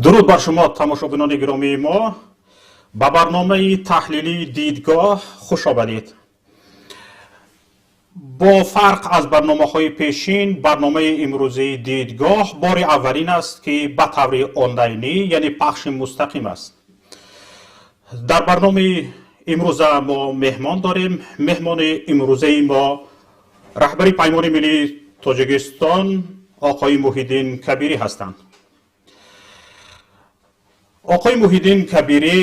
Дуруд бар шумо, тамошобинони гиромии мо, ба барномаи таҳлилии Дидгоҳ хуш омадед. Бо фарқ аз барномаҳои пешин, барномаи имрӯзаи Дидгоҳ бори аввалин аст, ки ба таври онлайнӣ, яъне пахши мустақим аст. Дар барномаи имрӯза мо меҳмон дорем. Меҳмони имрӯзаи мо раҳбари Паймони миллии Тоҷикистон оқои Муҳиддин Кабирӣ ҳастанд. Оқои Муҳиддин Кабирӣ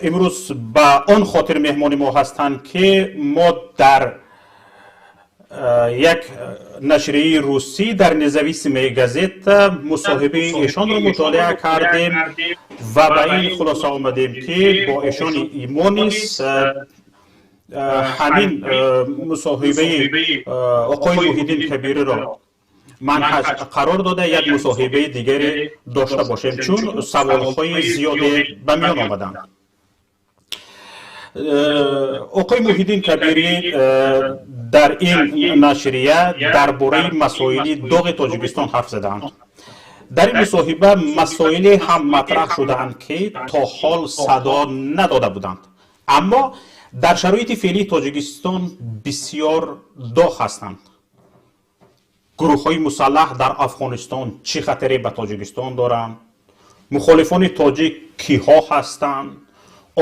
имрӯз ба он хотир меҳмони мо ҳастанд, ки мо дар як нашрияи русӣ, дар Независимая газета, мусоҳибаи эшонро мутолиа кардем ва ба ин хулоса омадем, ки бо эшон мо низ ҳамин мусоҳибаи оқои Муҳиддин Кабириро манҳаҷ қарор дода, як мусоҳибаи дигаре дошта бошем, чун саволҳои зиёде ба миён омаданд. Оқои Муҳиддин Кабирӣ дар ин нашрия дар бораи масоили доғи Тоҷикистон ҳарф задаанд. Дар ин мусоҳиба масоиле ҳам матраҳ шудаанд, ки то ҳол садо надода буданд, аммо дар шароити феълии Тоҷикистон бисёр доғ ҳастанд. Гурӯҳҳои мусаллаҳ дар Афғонистон чӣ хатаре ба Тоҷикистон доранд? Мухолифони тоҷик киҳо ҳастанд?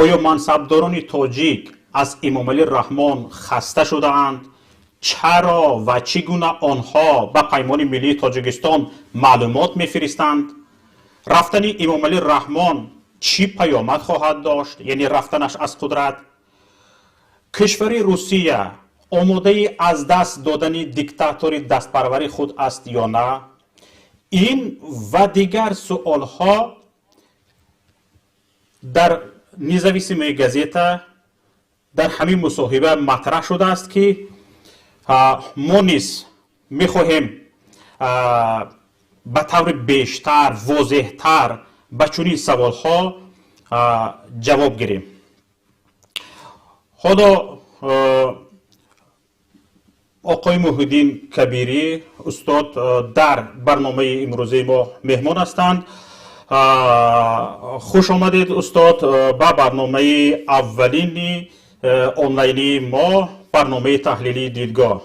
Оё мансабдорони тоҷик аз Эмомалӣ Раҳмон хаста шудаанд? Чаро ва чӣ гуна онҳо ба Паймони миллии Тоҷикистон маълумот мефиристанд? Рафтани Эмомалӣ Раҳмон чӣ паёмад хоҳад дошт, яъне рафтанаш аз қудрат? Кишвари Русия омодаи аз даст додани диктатори дастпарвари худ аст ё на? Ин ва дигар суолҳо дар Независимая газета дар ҳамин мусоҳиба матраҳ шудааст, ки мо низ мехоҳем ба таври бештар, возеҳтар ба чунин саволҳо ҷавоб гирем. Ҳоло оқои Муҳиддин Кабирӣ устод дар барномаи имрӯзаи мо меҳмон ҳастанд. Хуш омадед, устод, ба барномаи аввалини онлайнии мо, барномаи таҳлилии Дидгоҳ.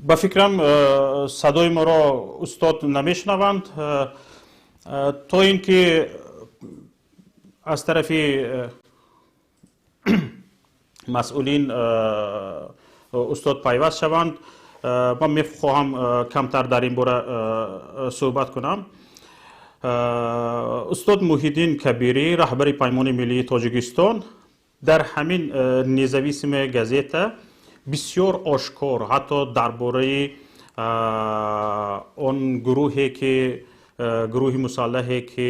Ба фикрам, садои моро устод намешунаванд. То ин ки аз тарафи масъулин устод пайваст шаванд, ман мехоҳам камтар дар ин бора суҳбат кунам. Устод Муҳиддин Кабирӣ, раҳбари Паймони миллии Тоҷикистон, дар ҳамин Независимая газета бисёр ошкор ҳатто дар бораи он гурӯҳе ки, гурӯҳи мусаллаҳе ки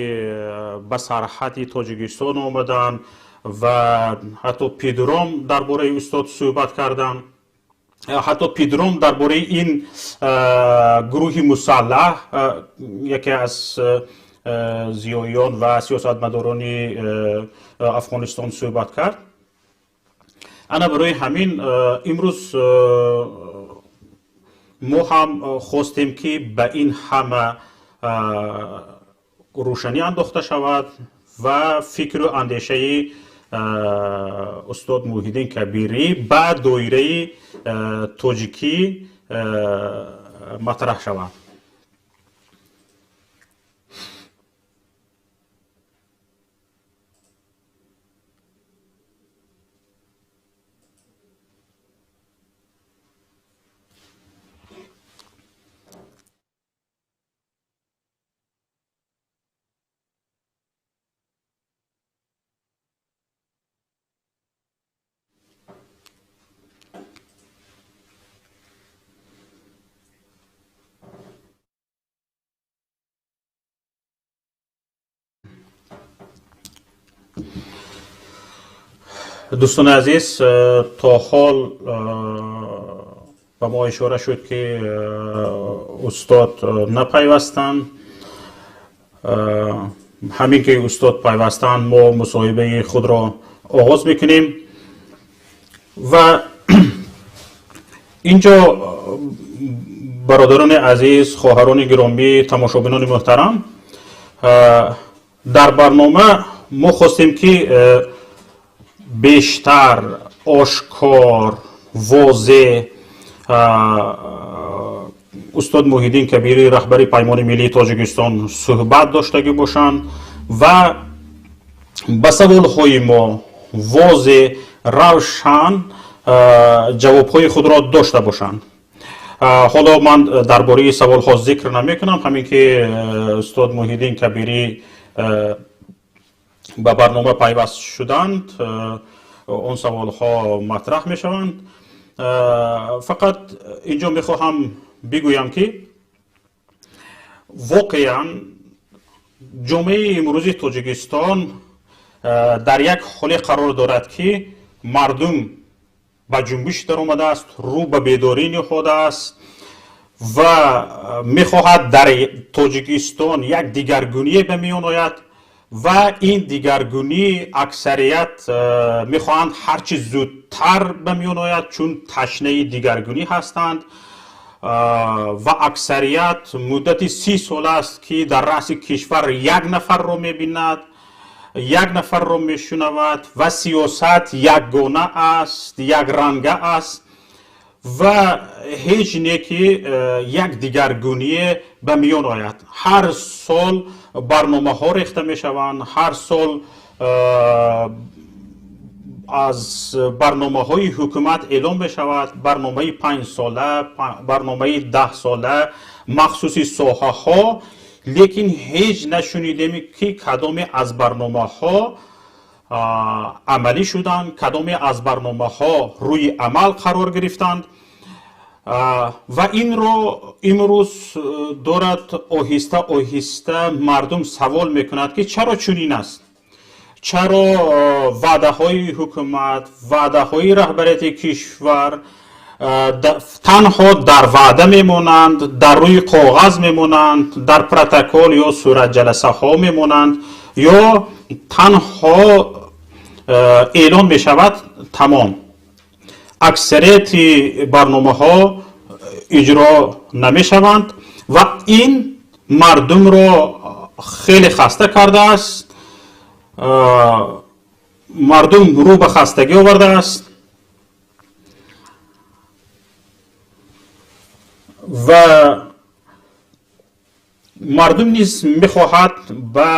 ба сарҳади Тоҷикистон омаданд ва ҳатто Пидром дар бораи устод суҳбат карданд, ҳатто Пидром дар бораи ин гурӯҳи мусаллаҳ, яке аз зиёиён ва сиёсатмадорони Афғонистон суҳбат кард. Ана барои ҳамин имрӯз мо ҳам хостем, ки ба ин ҳама рӯшанӣ андохта шавад ва фикру андешаи устод Муҳиддин Кабирӣ ба доираи тоҷикӣ матраҳ шавад. Дӯстони азиз, то ҳол ба мо ишора шуд, ки устод напайвастанд. Ҳамин ки устод пайвастанд, мо мусоҳибаи худро оғоз мекунем. Ва инҷо, бародарони азиз, хоҳарони гиромӣ, тамошобинони муҳтарам, дар барнома мо хостем, ки бештар ошкор, возеҳ устод Муҳиддин Кабирӣ, раҳбари Паймони миллии Тоҷикистон, суҳбат доштагӣ бошанд ва ба саволҳои мо возеҳ, равшан ҷавобҳои худро дошта бошанд. Ҳоло ман дар бораи саволҳо зикр намекунам. Ҳамин ки устод Муҳиддин Кабирӣ ба барнома пайваст шуданд, он саволҳо матраҳ мешаванд. Фақат инҷо мехоҳам бигӯям, ки воқеан ҷомеаи имрӯзи Тоҷикистон дар як ҳоле қарор дорад, ки мардум ба ҷунбиш даромадааст, рӯ ба бедорӣ ниҳодааст ва мехоҳад дар Тоҷикистон як дигаргуние ба миён ояд. Ва ин дигаргунӣ аксарият мехоҳанд ҳарчи зудтар ба миён ояд, чун ташнаи дигаргунӣ ҳастанд. Ва аксарият муддати 30 сол аст, ки дар раъси кишвар як нафарро мебинад, як нафарро мешунавад ва сиёсат якгона аст, якранга аст ва ҳеҷ не ки як дигаргуние ба миён ояд. Ҳар сол барномаҳо рехта мешаванд, ҳар сол аз барномаҳои ҳукумат эълон мешавад: барномаи 5-сола, барномаи 10-сола, махсуси соҳаҳо. Лекин ҳеҷ нашунидем, ки кадоме аз барномаҳо амалӣ шуданд, кадоме аз барномаҳо рӯи амал қарор гирифтанд. Ва инро имрӯз дорад оҳиста оҳиста мардум савол мекунад, ки чаро чунин аст, чаро ваъдаҳои ҳукумат, ваъдаҳои раҳбарияти кишвар танҳо дар ваъда мемонанд, дар рӯи коғаз мемонанд, дар протокол ё суратҷаласаҳо мемонанд ё танҳо эълон мешавад, тамом, аксарияти барномаҳо иҷро намешаванд. Ва ин мардумро хеле хаста кардааст, мардум рӯ ба хастагӣ овардааст. Ва мардум низ мехоҳад ба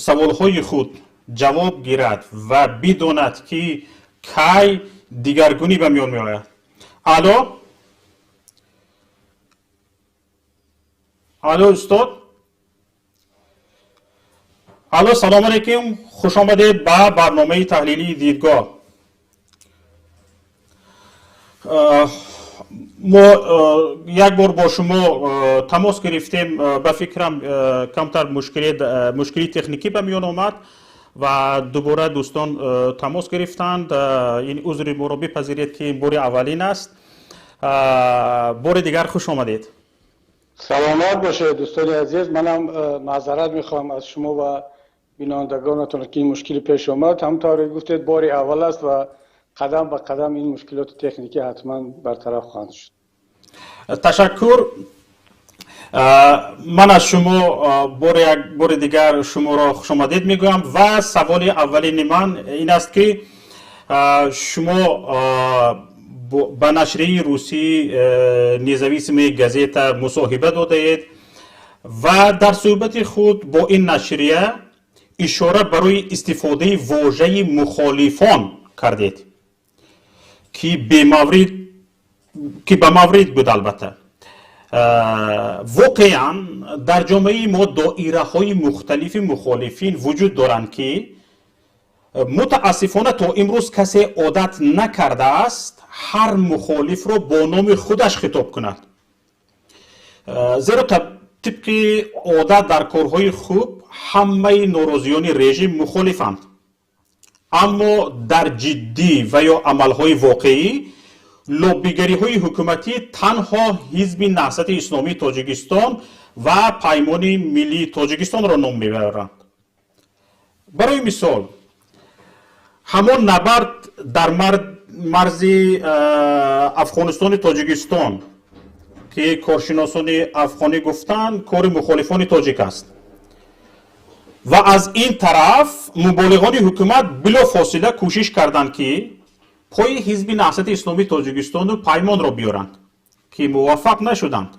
саволҳои худ ҷавоб гирад ва бидонад, ки кай дигаргунӣ ба миён меояд. Алло, алло, устод, алло, салом алейкум, хуш омадед ба барномаи таҳлилии «Дидгоҳ». Мо як бор бо шумо тамос гирифтем, ба фикрам, камтар мушкили техникӣ ба миён омад ва дубора дӯстон тамос гирифтанд. Ин узри моро бипазиред, ки ин бори аввалин аст. Бори дигар хуш омадед. Саломат бошед, дӯстони азиз. Манам маъзарат мехоҳам аз шумо ва бинандагонатон, ки ин мушкили пеш омад. Ҳамтавре гуфтед, бори аввал аст ва қадам ба қадам ин мушкилоти техникӣ ҳатман бартараф хоҳанд шуд. Ташаккур. Ман аз шумо як бори дигар шуморо хушомадед мегӯям ва саволи аввалини ман ин аст, ки шумо ба нашрияи русӣ «Независимая газета» мусоҳиба додаед ва дар суҳбати худ бо ин нашрия ишора барои истифодаи вожаи мухолифон кардед, ки бемаврид, ки ба маврид буд. Албатта, воқеан дар ҷомеаи мо доираҳои мухталифи мухолифин вуҷуд доранд, ки мутаассифона то имрӯз касе одат накардааст ҳар мухолифро бо номи худаш хитоб кунад, зеро тибқи одат дар корҳои хуб ҳамаи норозиёни режим мухолифанд. Аммо дар ҷиддӣ ва ё амалҳои воқеӣ лоббигариҳои ҳукуматӣ танҳо Ҳизби Наҳзати Исломии Тоҷикистон ва Паймони Миллии Тоҷикистонро ном мебаранд. Барои мисол, ҳамон набард дар марзи Афғонистони Тоҷикистон, ки коршиносони афғонӣ гуфтанд, кори мухолифони тоҷик аст, ва аз ин тараф муболиғони ҳукумат билофосила кӯшиш карданд, ки пои Ҳизби Наҳзати Исломии Тоҷикистону Паймонро биёранд, ки муваффақ нашуданд.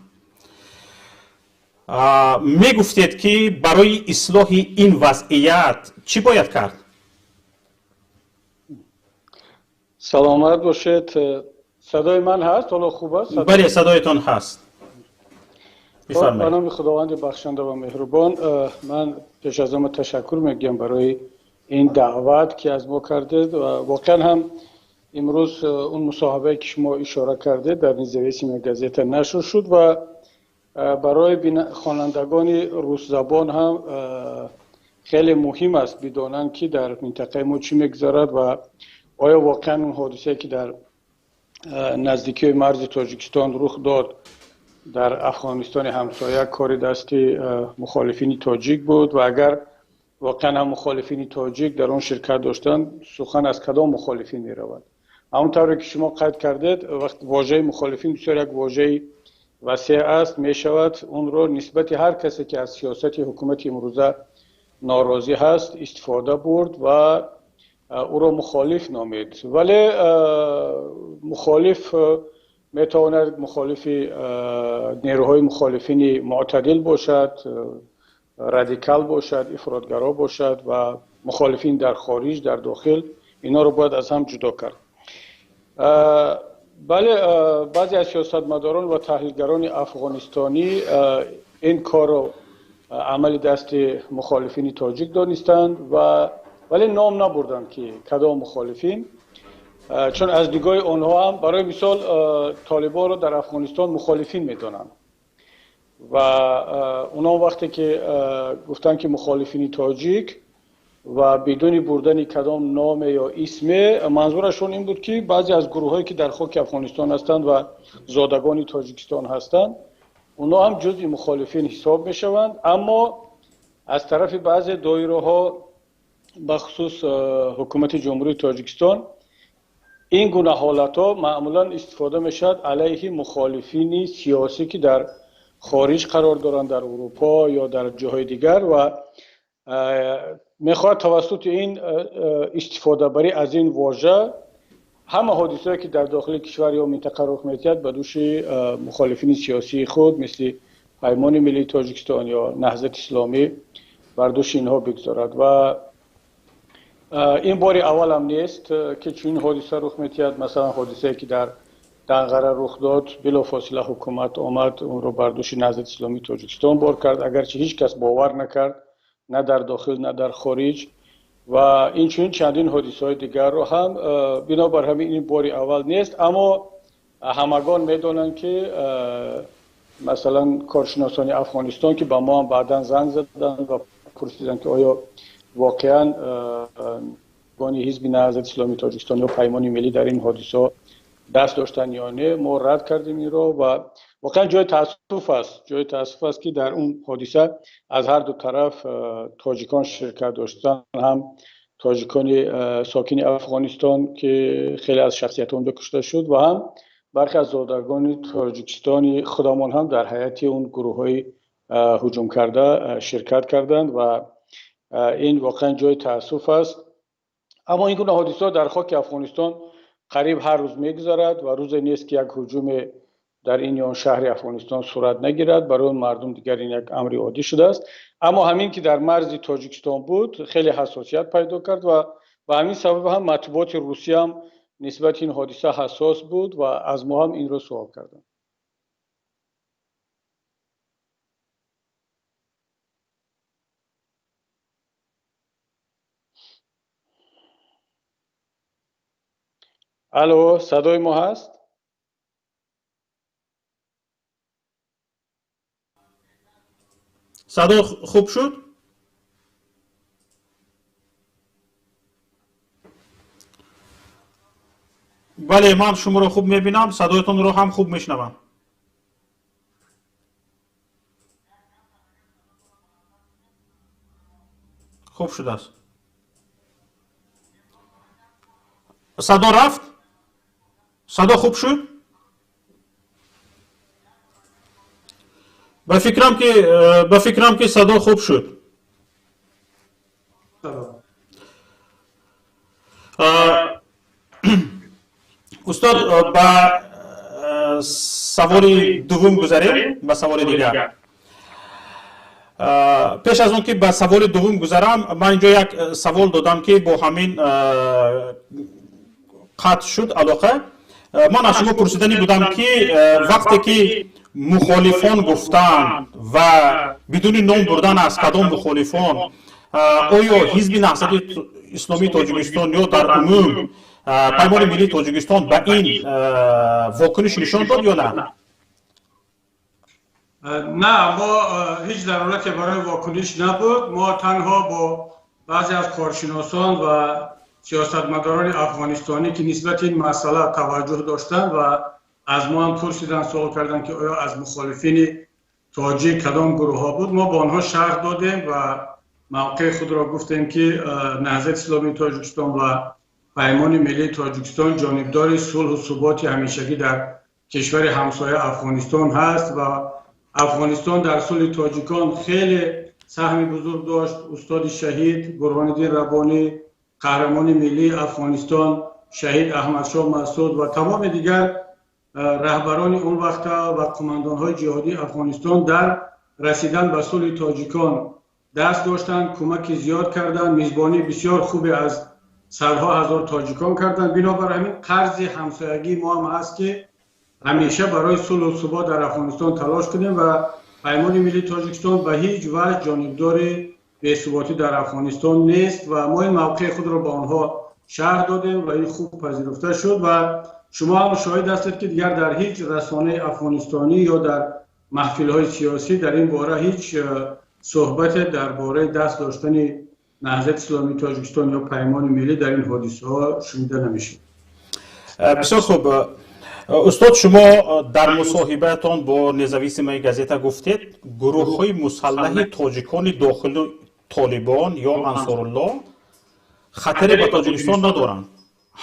Мегуфтед, ки барои ислоҳи ин вазъият чӣ бояд кард? Саломат бошед. Садои ман ҳаст? Ҳоло хуб аст? Бале, садоятон ҳаст. Ба номи Худованди бахшанда ва меҳрубон. Ман пеш аз ҳама ташаккур мегӯям барои ин даъват, ки аз мо кардед, ва воқеан ҳам имрӯз он мусоҳибае, ки шумо ишора кардед, дар Независимая газета нашр шуд ва барои хонандагони русзабон ҳам хеле муҳим аст бидонанд, ки дар минтақаи мо чӣ мегузарад ва оё воқеан он ҳодисае, ки дар наздикиҳои марзи Тоҷикистон рух дод дар Афғонистони ҳамсоя, кори дасти мухолифини тоҷик буд ва агар воқеан ҳам мухолифини тоҷик дар он ширкат доштанд, сухан аз кадом мухолифин меравад. Ҳамон тавре ки шумо қайд кардед, вақт вожаи мухолифин бисёр як вожаи васеъ аст, мешавад онро нисбати ҳар касе, ки аз сиёсати ҳукумати имрӯза норозӣ ҳаст, истифода бурд ва ӯро мухолиф номид. Вале мухолиф метавонад мухолифи нерӯҳои мухолифини мӯътадил бошад, радикал бошад, ифротгаро бошад ва мухолифин дар хориҷ, дар дохил, инҳоро бояд аз ҳам ҷудо кард. Бале, баъзе аз сиёсатмадорон ва таҳлилгарони афғонистонӣ ин корро амали дасти мухолифини тоҷик донистанд ва вале ном набурданд, ки кадом мухолифин, чун аз нигоҳи онҳо ҳам, барои мисол, толибонро дар Афғонистон мухолифин медонанд ва онҳо вақте ки гуфтанд, ки мухолифини тоҷик ва бидуни бурдани кадом номе ё исме, манзурашон ин буд, ки баъзе аз гурӯҳҳое, ки дар хоки Афғонистон ҳастанд ва зодагони Тоҷикистон ҳастанд, онҳо ҳам ҷузъи мухолифин ҳисоб мешаванд. Аммо аз тарафи баъзе доираҳо, бахусус ҳукумати Ҷумҳурии Тоҷикистон, ин гуна ҳолатҳо маъмулан истифода мешавад алайҳи мухолифини сиёсӣ, ки дар хориҷ қарор доранд, дар Урупо ё дар ҷоҳои дигар, ва мехоҳад тавассути ин истифодабарӣ аз ин вожа ҳама ҳодисаое, ки дар дохили кишвар ё минтақа рух медиҳад, ба дӯши мухолифини сиёсии худ, мисли Паймони Миллии Тоҷикистон ё Наҳзати Исломӣ, бар дӯши инҳо бигзорад. Ва ин бори аввалам нест, ки чунин ҳодиса рух медиҳад. Масалан, ҳодисае, ки дар Данғара рух дод, билофосила ҳукумат омад, онро бар дӯши Наҳзати Исломии Тоҷикистон бор кард, агарчи ҳеҷ кас бовар накард, на дар дохил, на дар хориҷ, ва инчунин чандин ҳодисаҳои дигарро ҳам. Бинобар ҳамин ин бори аввал нест, аммо ҳамагон медонанд, ки масалан коршиносони Афғонистон, ки ба мо ҳам баъдан занг заданд ва пурсиданд, ки оё воқеан гони Ҳизби Наҳзати Исломии Тоҷикистон ё Паймони Миллӣ дар ин ҳодисаҳо даст доштанд ё не, мо рад кардем инро. Ва воқеан ҷои таассуф аст, ҷои таассуф аст, ки дар он ҳодиса аз ҳар ду тараф тоҷикон ширкат доштанд, ҳам тоҷикони сокини Афғонистон, ки хеле аз шахсиятҳо онҷо кушта шуд, ва ҳам бархе аз зодагони Тоҷикистони худамон ҳам дар ҳайати он гурӯҳҳои ҳуҷум карда ширкат карданд ва ин воқеан ҷои таассуф аст. Аммо ин гуна ҳодисаҳо дар хоки Афғонистон қариб ҳар рӯз мегузарад ва рӯзе нест, ки як ҳуҷуме дар ин ё он шаҳри Афғонистон сурат нагирад. Барои он мардум дигар ин як амри оддӣ шудааст. Аммо ҳамин ки дар марзи Тоҷикистон буд, хеле ҳассосият пайдо кард ва ба ҳамин сабаб ҳам матбуоти Русия ҳам нисбати ин ҳодиса ҳассос буд ва аз мо ҳам инро суол карданд. Алло, садои мо ҳаст? Садо хуб шуд? Бале, ман шуморо хуб мебинам, садоятонро ҳам хуб мешунавам. Хуб шудааст. Садо рафт? Садо хуб шуд? Ба фикрам ки садо хуб шуд. Устод, ба саволи дуввум гузарем, ба саволи дигар. Пеш аз он ки ба саволи дуввум гузарам, ман инҷо як савол додам ки бо ҳамин қатъ шуд алоқа. Ман аз шумо пурсидани будам ки вақте ки мухолифон гуфтанд ва бидуни ном бурдан аз кадом мухолифон, оё ҳизби Наҳзати Исломии Тоҷикистон ё дар умум Паймони Миллии Тоҷикистон ба ин вокуниш нишон дод ё на? На, мо ҳеҷ зарурате барои вокуниш набуд. Мо танҳо бо баъзе аз коршиносон ва сиёсатмадорони афғонистонӣ ки нисбати ин масъала таваҷҷӯҳ доштанд ва аз мо ҳам пурсиданд, суол карданд ки оё аз мухолифини тоҷик кадом гурӯҳҳо буд, мо ба онҳо шарҳ додем ва мавқеи худро гуфтем ки Наҳзати Исломии Тоҷикистон ва Паймони Миллии Тоҷикистон ҷонибдори сулҳу суботи ҳамешагӣ дар кишвари ҳамсоя Афғонистон ҳаст ва Афғонистон дар сулҳи тоҷикон хеле саҳми бузург дошт. Устоди шаҳид Бурҳониддин Раббонӣ, қаҳрамони миллии Афғонистон шаҳид Аҳмадшоҳ Масъуд ва тамоми дигар раҳбарони он вақта ва қумандонҳои ҷиҳодии Афғонистон дар расидан ба сулҳи тоҷикон даст доштанд, кӯмаки зиёд карданд, мизбонии бисёр хубе аз садҳо ҳазор тоҷикон карданд. Бинобар ҳамин қарзи ҳамсоягии мо ҳам ҳаст ки ҳамеша барои сулҳу субот дар Афғонистон талош кунем ва Паймони Миллии Тоҷикистон ба ҳеҷ ваҷҳ ҷонибдори бесуботӣ дар Афғонистон нест ва мо ин мавқеи худро ба онҳо шарҳ додем ва ин хуб пазируфта шуд ва шумо ҳам шоҳид ҳастед ки дигар дар ҳеҷ расонаи афғонистонӣ ё дар маҳфилҳои сиёсӣ дар ин бора ҳеҷ суҳбате дар бораи даст доштани Наҳзати Исломии Тоҷикистон ё Паймони Миллӣ дар ин ҳодисаҳо шунида намешавад. Бисёр хуб. Устод, шумо дар мусоҳибаатон бо Независимая газета гуфтед, гурӯҳҳои мусаллаҳи тоҷикони дохили Толибон ё Ансоруллоҳ хатаре ба Тоҷикистон надоранд.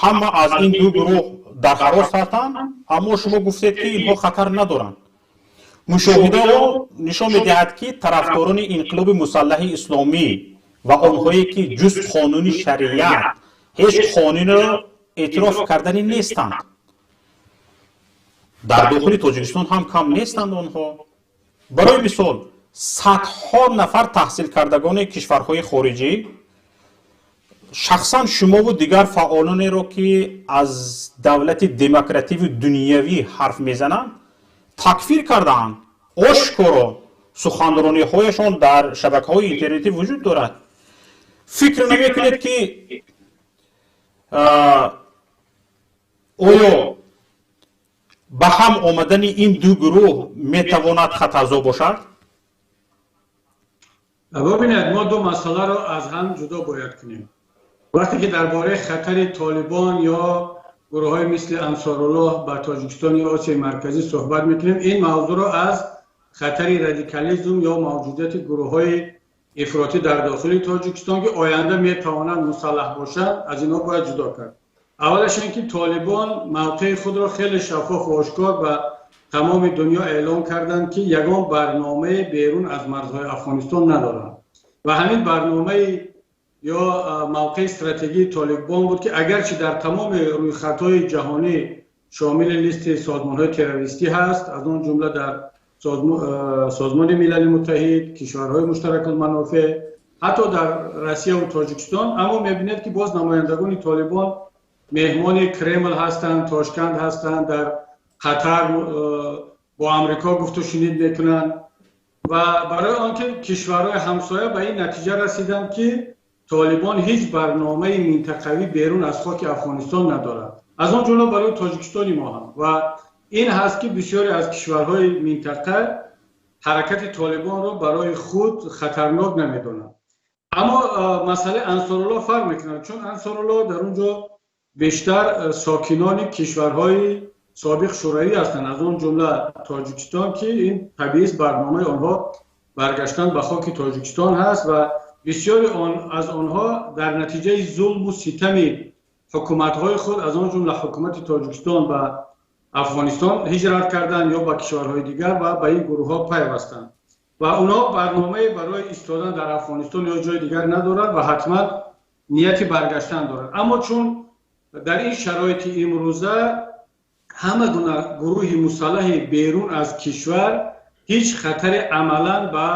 Ҳама аз ин ду гурӯҳ дар ҳарос ҳастанд, аммо шумо гуфтед ки инҳо хатар надоранд. Мушоҳидаҳо нишон медиҳад ки тарафдорони инқилоби мусаллаҳи исломӣ ва онҳое ки ҷуз қонуни шариат ҳеҷ қонунро эътироф кардани нестанд. Дар дохили Тоҷикистон ҳам кам нестанд онҳо. Барои мисол, садҳо нафар таҳсилкардагони кишварҳои хориҷӣ шахсан шумову дигар фаъолонеро ки аз давлати демокративу дунявӣ ҳарф мезананд, такфир кардаанд. Ошкоро суханрониҳояшон дар шабакаҳои интернетӣ вуҷуд дорад. Фикр намекунед ки оё ба ҳам омадани ин ду гурӯҳ метавонад хатарзо бошад? Бибинед, мо ду масъаларо аз ҳам ҷудо бояд кунем. Вақте ки дар бораи хатари Толибон ё гурӯҳҳои мисли Ансоруллоҳ ба Тоҷикистон ё Осиёи Марказӣ суҳбат мекунем, ин мавзӯъро аз хатари радикализм ё мавҷудияти гурӯҳҳои ифротӣ дар дохили Тоҷикистон ки оянда метавонанд мусаллаҳ бошанд, аз инҳо бояд ҷудо кард. Аввалаш ин ки Толибон мавқеи худро хеле шаффоф ва ошкор ба тамоми дунё эълон карданд ки ягон барномаи берун аз марзҳои Афғонистон надоранд ва ҳамин барномаи ё мавқеи стратегии Толибон буд ки агарчи дар тамоми рӯйхатҳои ҷаҳонӣ шомили листи созмонҳои террористӣ ҳаст, аз он ҷумла дар Созмони Милали Муттаҳид, кишварҳои муштаракулманофеъ, ҳатто дар Россияву Тоҷикистон, аммо мебинед ки боз намояндагони Толибон меҳмони Кремл ҳастанд, Тошканд ҳастанд, дар Қатар бо Амрико гуфту шунид мекунанд ва барои он ки кишварҳои ҳамсоя ба ин натиҷа расиданд ки Толибон ҳеҷ барномаи минтақавӣ берун аз хоки Афғонистон надорад, аз он ҷумла барои Тоҷикистони мо ҳам. Ва ин ҳаст ки бисёре аз кишварҳои минтақа ҳаракати Толибонро барои худ хатарнок намедонанд. Аммо масъалаи Ансоруллоҳ фарқ мекунад, чун Ансоруллоҳ дар он ҷо Бештар сокинони кишварҳои собиқ Шӯравӣ ҳастанд, аз он ҷумла Тоҷикистон, ки ин табиист, барномаи онҳо баргаштан ба хоки Тоҷикистон ҳаст ва бисёри аз онҳо дар натиҷаи зулму ситами ҳукуматҳои худ, аз он ҷумла ҳукумати Тоҷикистон, ба Афғонистон ҳиҷрат карданд ё ба кишварҳои дигар ва ба ин гурӯҳҳо пайвастанд ва онҳо барномае барои истодан дар Афғонистон ё ҷои дигар надоранд ва ҳатман нияти баргаштан доранд. Аммо чун дар ин шароити имрӯза ҳама гуна гурӯҳи мусаллаҳи берун аз кишвар ҳеҷ хатаре амалан ба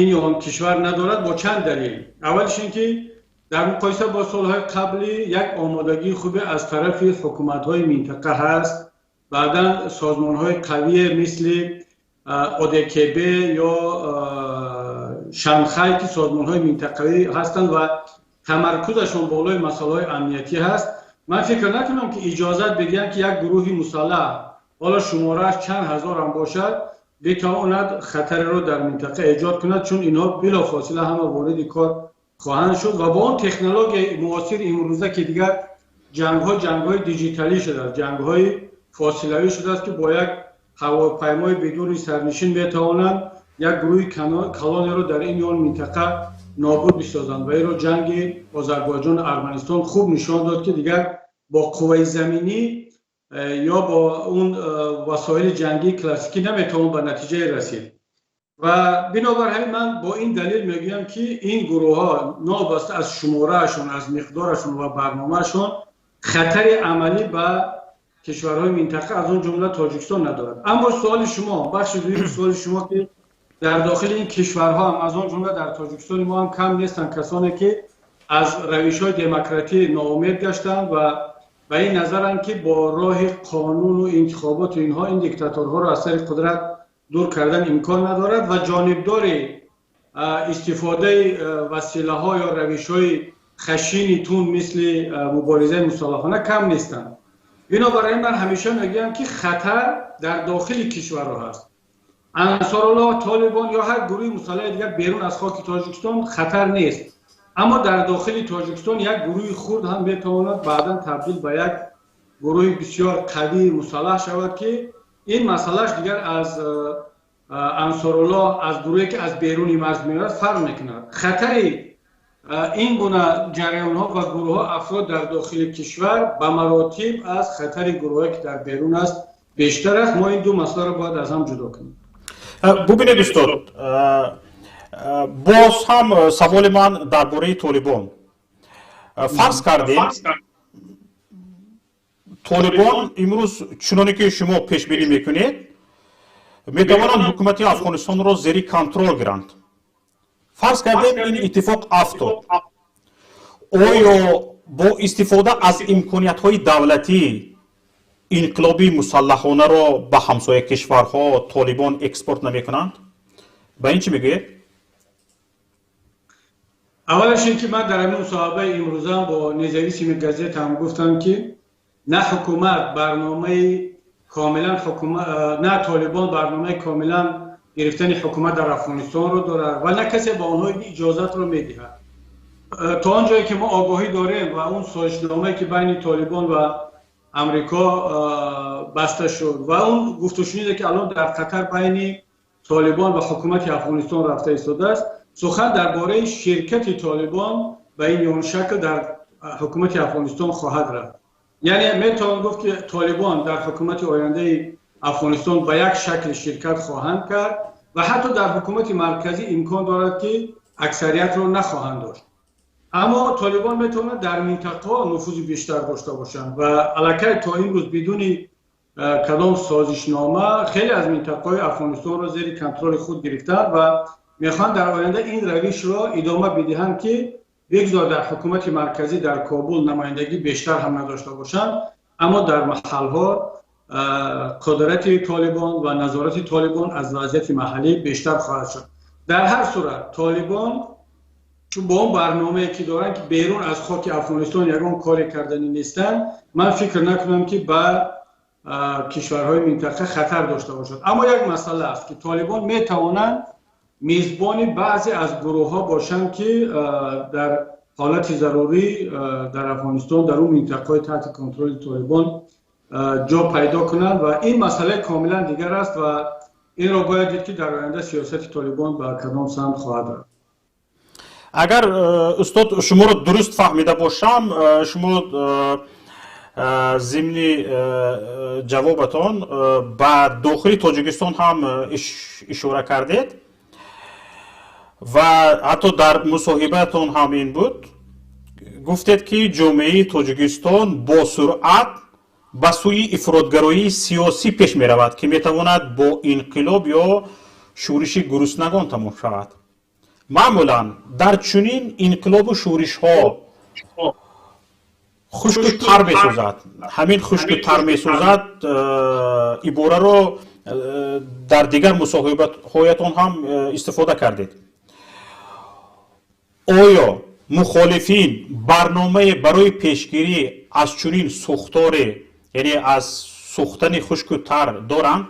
ин ё он кишвар надорад, бо чанд далел. Аввалиш ин ки дар муқоиса бо солҳои қаблӣ як омодагии хубе аз тарафи ҳукуматҳои минтақа ҳаст. Баъдан созмонҳои қавие мисли ОДКБ ё Шанхай, ки созмонҳои минтақавӣ ҳастанд ва тамаркузашон болои масъалаҳои амниятӣ ҳаст, ман фикр накунам, ки иҷозат бидиҳанд, ки як гурӯҳи мусаллаҳ, ҳоло шуморааш чанд ҳазорам бошад, битавонад хатареро дар минтақа эҷод кунад, чун инҳо билофосила ҳама вориди кор хоҳанд шуд ва бо он технологияи муосири имрӯза, ки дигар ҷангҳо ҷангҳои диҷиталӣ шудааст, ҷангҳои фосилавӣ шудааст, ки бо як ҳавопаймои бидуни сарнишин метавонанд як гурӯҳи калонеро дар ин ё он минтақа нобуд бисозанд. Ва инро ҷанги Озарбойҷону Арманистон хуб нишон дод, ки дигар бо қувваи заминӣ ё бо он васоили ҷангии классикӣ наметавон ба натиҷае расид. Ва бинобар ҳамин ман бо ин далел мегӯям, ки ин гурӯҳҳо новобаста аз шумораашон, аз миқдорашон ва барномаашон, хатари амалӣ ба кишварҳои минтақа, аз он ҷумла Тоҷикистон, надорад. Аммо суоли шумо, бахши дуюми суоли шумо, ки дар дохили ин кишварҳо ҳам, аз он ҷумла дар Тоҷикистони мо ҳам, кам нестанд касоне, ки аз равишҳои демократӣ ноумед гаштанд ва ба ин назаранд, ки бо роҳи қонуну интихоботу инҳо ин диктаторҳоро аз сари қудрат дур кардан имкон надорад ва ҷонибдори истифодаи василаҳо ё равишҳои хашини тунд, мисли муборизаи мусаллаҳона, кам нестанд. Бинобар ин ман ҳамеша мегӯям, ки хатар дар дохили кишварҳо ҳаст. Ансоруллоҳ, Толибон ё ҳар гурӯҳи мусаллаҳи дигар берун аз хоки Тоҷикистон хатар нест, аммо дар дохили Тоҷикистон як гурӯҳи хурд ҳам метавонад баъдан табдил ба як гурӯҳи бисёр қавии мусаллаҳ шавад, ки ин масъалааш дигар аз Ансоруллоҳ, аз гурӯҳе, ки аз беруни марз меояд, фарқ мекунад. Хатари ин гуна ҷараёнҳо ва гурӯҳҳо, афрод дар дохили кишвар ба маротиб аз хатари гурӯҳое, ки дар берун аст, бештар аст. Мо ин ду масъаларо бояд аз ҳам ҷудо кунем. Бубинед, устод, боз ҳам саволи ман дар бораи Толибон. Фарз кардем, Толибон имрӯз, чуноне ки шумо пешбинӣ мекунед, метавонанд ҳукумати Афғонистонро зери контрол гиранд. Фарз кардем, ин иттифоқ афтод. Оё бо истифода аз имкониятҳои давлатӣ инқилоби мусаллаҳонаро ба ҳамсоя кишварҳо Толибон экспорт намекунанд? Ба ин чӣ мегӯед? Аввалаш ин ки ман дар ҳамин мусоҳибаи имрӯзам бо Независимый газета ҳам гуфтам, ки на ҳукумат барномаи комилан, на Толибон барномаи комилан гирифтани ҳукумат дар Афғонистонро дорад ва на касе ба онҳо иҷозатро медиҳад. То он ҷое ки мо огоҳӣ дорем ва он созишномае, ки байни Толибон ва Амрико баста шуд, ва он гуфтушуниде, ки алон дар Қатар байни Толибон ва ҳукумати Афғонистон рафта истодааст, сухан дар бораи ширкати Толибон ба ин ё он шакл дар ҳукумати Афғонистон хоҳад рафт. Яъне метавон гуфт, ки Толибон дар ҳукумати ояндаи Афғонистон ба як шакл ширкат хоҳанд кард ва ҳатто дар ҳукумати марказӣ имкон дорад, ки аксариятро нахоҳанд дошт. Аммо Толибон метавонад дар минтақа нуфузи бештар дошта бошанд ва аллакай то имрӯз бидуни кадом созишнома хеле аз минтақаҳои Афғонистонро зери контроли худ гирифтаанд ва мехоҳанд дар оянда ин равишро идома бидиҳанд, ки бигзор дар ҳукумати марказӣ дар Кобул намояндагӣ бештар ҳам надошта бошанд, аммо дар маҳалҳо қудрати Толибон ва назорати Толибон аз вазъияти маҳаллӣ бештар хоҳад шуд. Дар ҳар сурат Толибон чун бо он барномае, ки доранд, ки берун аз хоки Афғонистон ягон коре карданӣ нестанд, ман фикр накунам, ки ба кишварҳои минтақа хатар дошта бошад. Аммо як масъала аст, ки Толибон метавонанд мизбони баъзе аз гурӯҳҳо бошанд, ки дар ҳолати зарурӣ дар Афғонистон, дар он минтақаҳои таҳти контроли Толибон ҷо пайдо кунанд ва ин масъала комилан дигар аст ва инро бояд дид, ки дар оянда сиёсати Толибон ба кадом самт хоҳад рафт. Агар, устод, шуморо дуруст фаҳмида бошам, шумо зимни ҷавобатон ба дохили Тоҷикистон ҳам ишора кардед ва ҳатто дар мусоҳибаатон ҳам ин буд, гуфтед, ки ҷомеаи Тоҷикистон бо суръат ба сӯи ифротгароии сиёсӣ пеш меравад, ки метавонад бо инқилоб ё шӯриши гуруснагон тамом шавад. Маъмулан дар чунин инқилобу шӯришҳо хушку тар месӯзад. Ҳамин хушку тар месӯзад ибораро дар дигар мусоҳибаҳоятон ҳам истифода кардед. Оё мухолифин барномае барои пешгирӣ аз чунин сӯхторе, яъне аз сӯхтани хушку тар, доранд?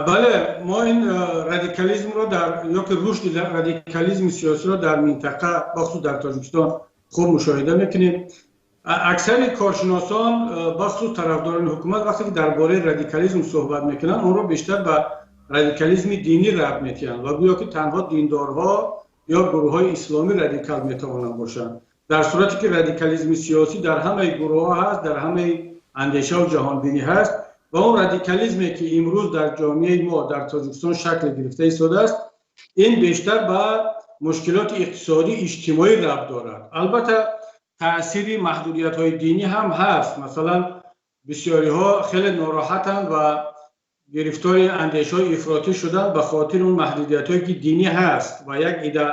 Бале, мо ин радикализмро дар ёки рушди радикализми сиёсиро дар минтақа, бахусус дар Тоҷикистон, хуб мушоҳида мекунем. Аксари коршиносон, бахусус тарафдорони ҳукумат, вақте ки дар бораи радикализм суҳбат мекунанд, онро бештар ба радикализми динӣ рабт метиҳанд ва гӯё ки танҳо диндорҳо ё гурӯҳҳои исломӣ радикал метавонанд бошанд, дар сурате ки радикализми сиёсӣ дар ҳамаи гурӯҳҳо ҳаст, дар ҳамаи андешаву ҷаҳонбинӣ ҳаст. Ва он радикализме, ки имрӯз дар ҷомеаи мо дар Тоҷикистон шакл гирифта истодааст, ин бештар ба мушкилоти иқтисодӣ, иҷтимоӣ рабт дорад. Албатта, таъсири маҳдудиятҳои динӣ ҳам ҳаст. Масалан, бисёриҳо хеле нороҳатанд ва гирифтори андешаҳои ифротӣ шуданд ба хотири он маҳдудиятҳое, ки динӣ ҳаст. Ва як ида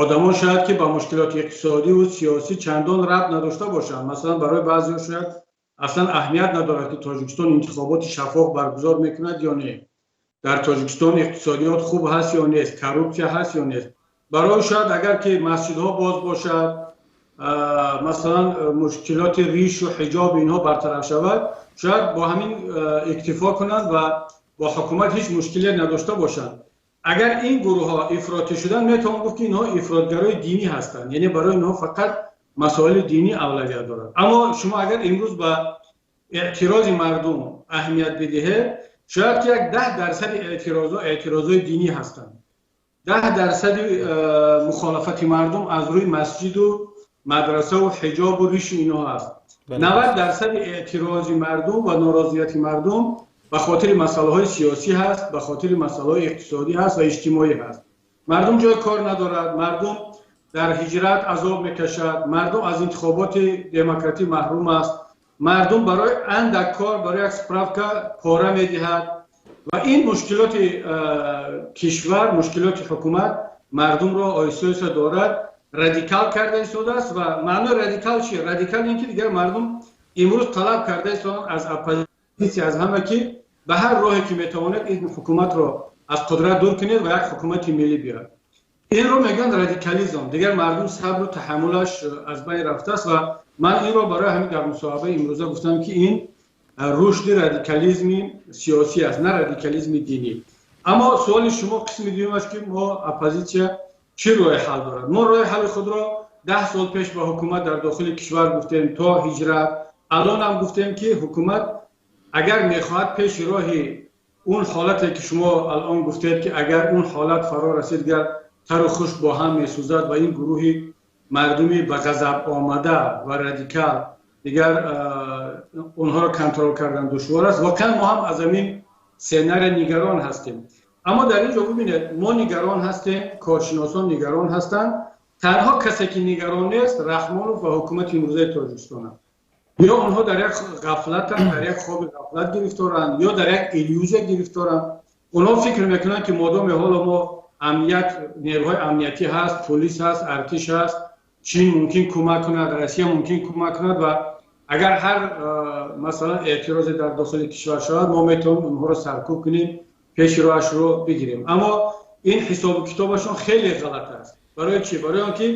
одамон шояд ки ба мушкилоти иқтисодиву сиёсӣ чандон рабт надошта бошанд. Масалан, барои баъзеҳо шояд аслан аҳамият надорад, ки Тоҷикистон интихоботи шаффоф баргузор мекунад ё не, дар Тоҷикистон иқтисодиёт хуб ҳаст ё нест, коррупсия ҳаст ё нест. Барои шояд агар ки масҷидҳо боз бошад, масалан, мушкилоти ришу ҳиҷоб инҳо бартараф шавад, шояд бо ҳамин иктифо кунанд ва бо ҳукумат ҳеҷ мушкиле надошта бошанд. Агар ин гурӯҳҳо ифротӣ шуданд, метавон гуфт, ки инҳо ифротгарои динӣ ҳастанд, яъне барои инҳо фақат масоили динӣ авлавият дорад. Аммо шумо агар имрӯз ба эътирози мардум аҳамият бидиҳед, шояд ки як 10 дарсади эътирозҳо эътирозҳои динӣ ҳастанд, 10 дарсади мухолафати мардум аз рӯи масҷиду мадрасаву ҳиҷобу ришу инҳо ҳаст, 90 дарсади эътирози мардум ва норозияти мардум ба хотири масъалаҳои сиёсӣ ҳаст, ба хотири масъалаҳои иқтисодӣ ҳаст ва иҷтимоӣ ҳаст. Мардум ҷои кор надорад, мардум дар ҳиҷрат азоб мекашад, мардум аз интихоботи демократӣ маҳрум аст, мардум барои андак кор, барои як справка пора медиҳад. Ва ин мушкилоти кишвар, мушкилоти ҳукумат мардумро оҳиста оҳиста дорад радикал карда истодааст. Ва маънои радикал чи? Радикал ин ки дигар мардум имрӯз талаб карда истодаанд аз оппозитсия, аз ҳама, ки ба ҳар роҳе ки метавонед, ин ҳукуматро аз қудрат дур кунед ва як ҳукумати миллӣ биёрад. Инро мегӯянд радикализм. Дигар мардум сабру таҳаммулаш аз байн рафтааст. Ва ман инро барои ҳамин дар мусоҳибаи имрӯза гуфтам, ки ин рушди радикализми сиёсӣ аст, на радикализми динӣ. Аммо суоли шумо қисми дуюм аст, ки мо оппозитсия чӣ роҳи ҳал дорад. Мо роҳи ҳалли худро 10 сол пеш ба ҳукумат дар дохили кишвар гуфтем, то ҳиҷрат. Алон ҳам гуфтем, ки ҳукумат агар мехоҳад пеши роҳи он ҳолате, ки шумо алон гуфтед, ки агар он ҳолат фаро расид, гар тару хушк бо ҳам месӯзад ва ин гурӯҳи мардуми ба ғазаб омада ва радикал дигар онҳоро контрол кардан душвор аст, воқеан мо ҳам аз ҳамин сценария нигарон ҳастем. Аммо дар ин ҷо бибинед, мо нигарон ҳастем, коршиносон нигарон ҳастанд, танҳо касе ки нигарон нест, Раҳмонов ва ҳукумати имрӯзаи Тоҷикистон аст. Ё онҳо дар як ғафлатанд, дар як хоби ғафлат гирифторанд, ё дар як иллюзия гирифторанд. Онҳо фикр мекунанд, ки модоме ҳоло мо амният, нерӯҳои амниятӣ ҳаст, полис ҳаст, артиш ҳаст, Чин мумкин кӯмак кунад, Россия мумкин кӯмак кунад ва агар ҳар масалан эътирозе дар дохили кишвар шавад, мо метавонем онҳоро саркӯб кунем, пеши роҳашро бигирем. Аммо ин ҳисобу китобашон хеле ғалат аст. Барои чӣ? Барои он ки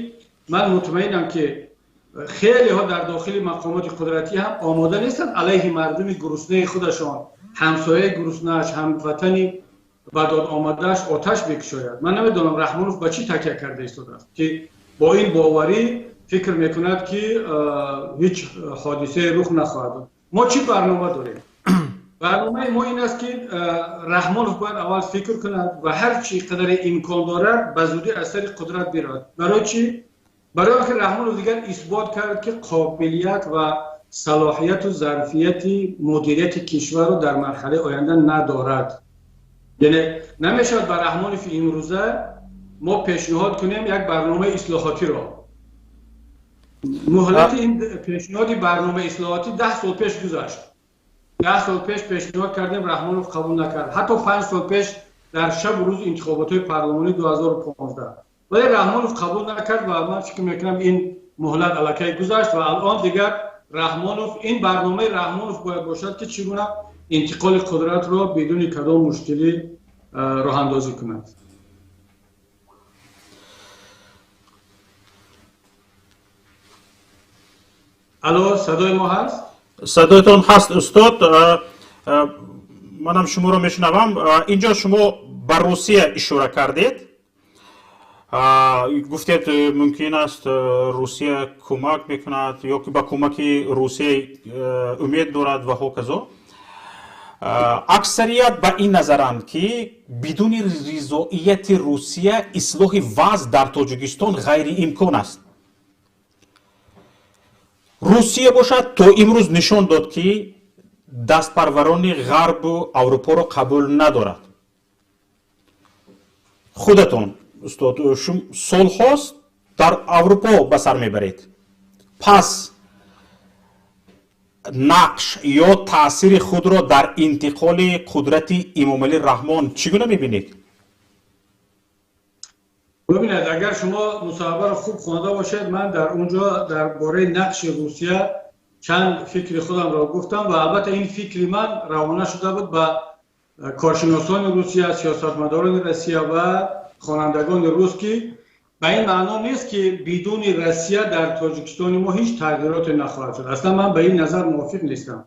ман мутмаинам, ки хелеҳо дар дохили мақомоти қудратӣ ҳам омода нестанд алайҳи мардуми гуруснаи худашон, ҳамсояи гуруснааш, ҳамватани ба дод омадааш оташ бикушояд. Ман намедонам Раҳмонов ба чӣ такя карда истодааст, ки бо ин боварӣ фикр мекунад, ки ҳеҷ ҳодисае рух нахоҳад дод. Мо чӣ барнома дорем? Барномаи мо ин аст, ки Раҳмонов бояд аввал фикр кунад ва ҳар чӣ қадаре имкон дорад, ба зудӣ аз сари қудрат биравад. Барои чӣ? Барои он ки Раҳмонов дигар исбот кард, ки қобилият ва салоҳияту зарфияти мудирияти кишварро дар марҳалаи оянда надорад. Яъне намешавад ба Раҳмонови имрӯза мо пешниҳод кунем як барномаи ислоҳотиро. Муҳлати ин пешниҳоди барномаи ислоҳотӣ 10 сол пеш гузашт. 10 сол пеш пешниҳод кардем, Раҳмонов қабул накард. Ҳатто 5 сол пеш, дар шабу рӯзи интихоботҳои парлумонӣ 2015, вале Раҳмонов қабул накард ва ман фикр мекунам, ин муҳлат аллакай гузашт ва алон дигар Раҳмонов, ин барномаи Раҳмонов бояд бошад, ки чӣ гуна интиқоли қудратро бидуни кадом мушкилӣ роҳандозӣ кунад. Алло, садои мо ҳаст? Садоятон ҳаст, устод, манам шуморо мешунавам. Инҷо шумо ба Русия ишора кардед, гуфтед, мумкин аст, Русия кӯмак мекунад ё ки ба кӯмаки Русия умед дорад ва ҳоказо. Аксарият ба ин назаранд, ки бидуни ризоияти Русия ислоҳи вазъ дар Тоҷикистон ғайриимкон аст. Русия бошад, то имрӯз нишон дод, ки дастпарварони Ғарбу Аврупоро қабул надорад. Худатон, устод, солҳост дар Аврупо ба сар мебаред, пас нақш ё таъсири худро дар интиқоли қудрати Эмомалӣ Раҳмон чӣ гуна мебинед? Бибинед, агар шумо мусоҳибаро хуб хонда бошед, ман дар он ҷо дар бораи нақши Русия чанд фикри худамро гуфтам ва албатта ин фикри ман равона шуда буд ба коршиносони Русия, сиёсатмадорони Россия ва хонандагони рус, ки ба ин маъно нест, ки бидуни Россия дар Тоҷикистони мо ҳеҷ тағйироте нахоҳад шуд. Аслан ман ба ин назар мувофиқ нестам.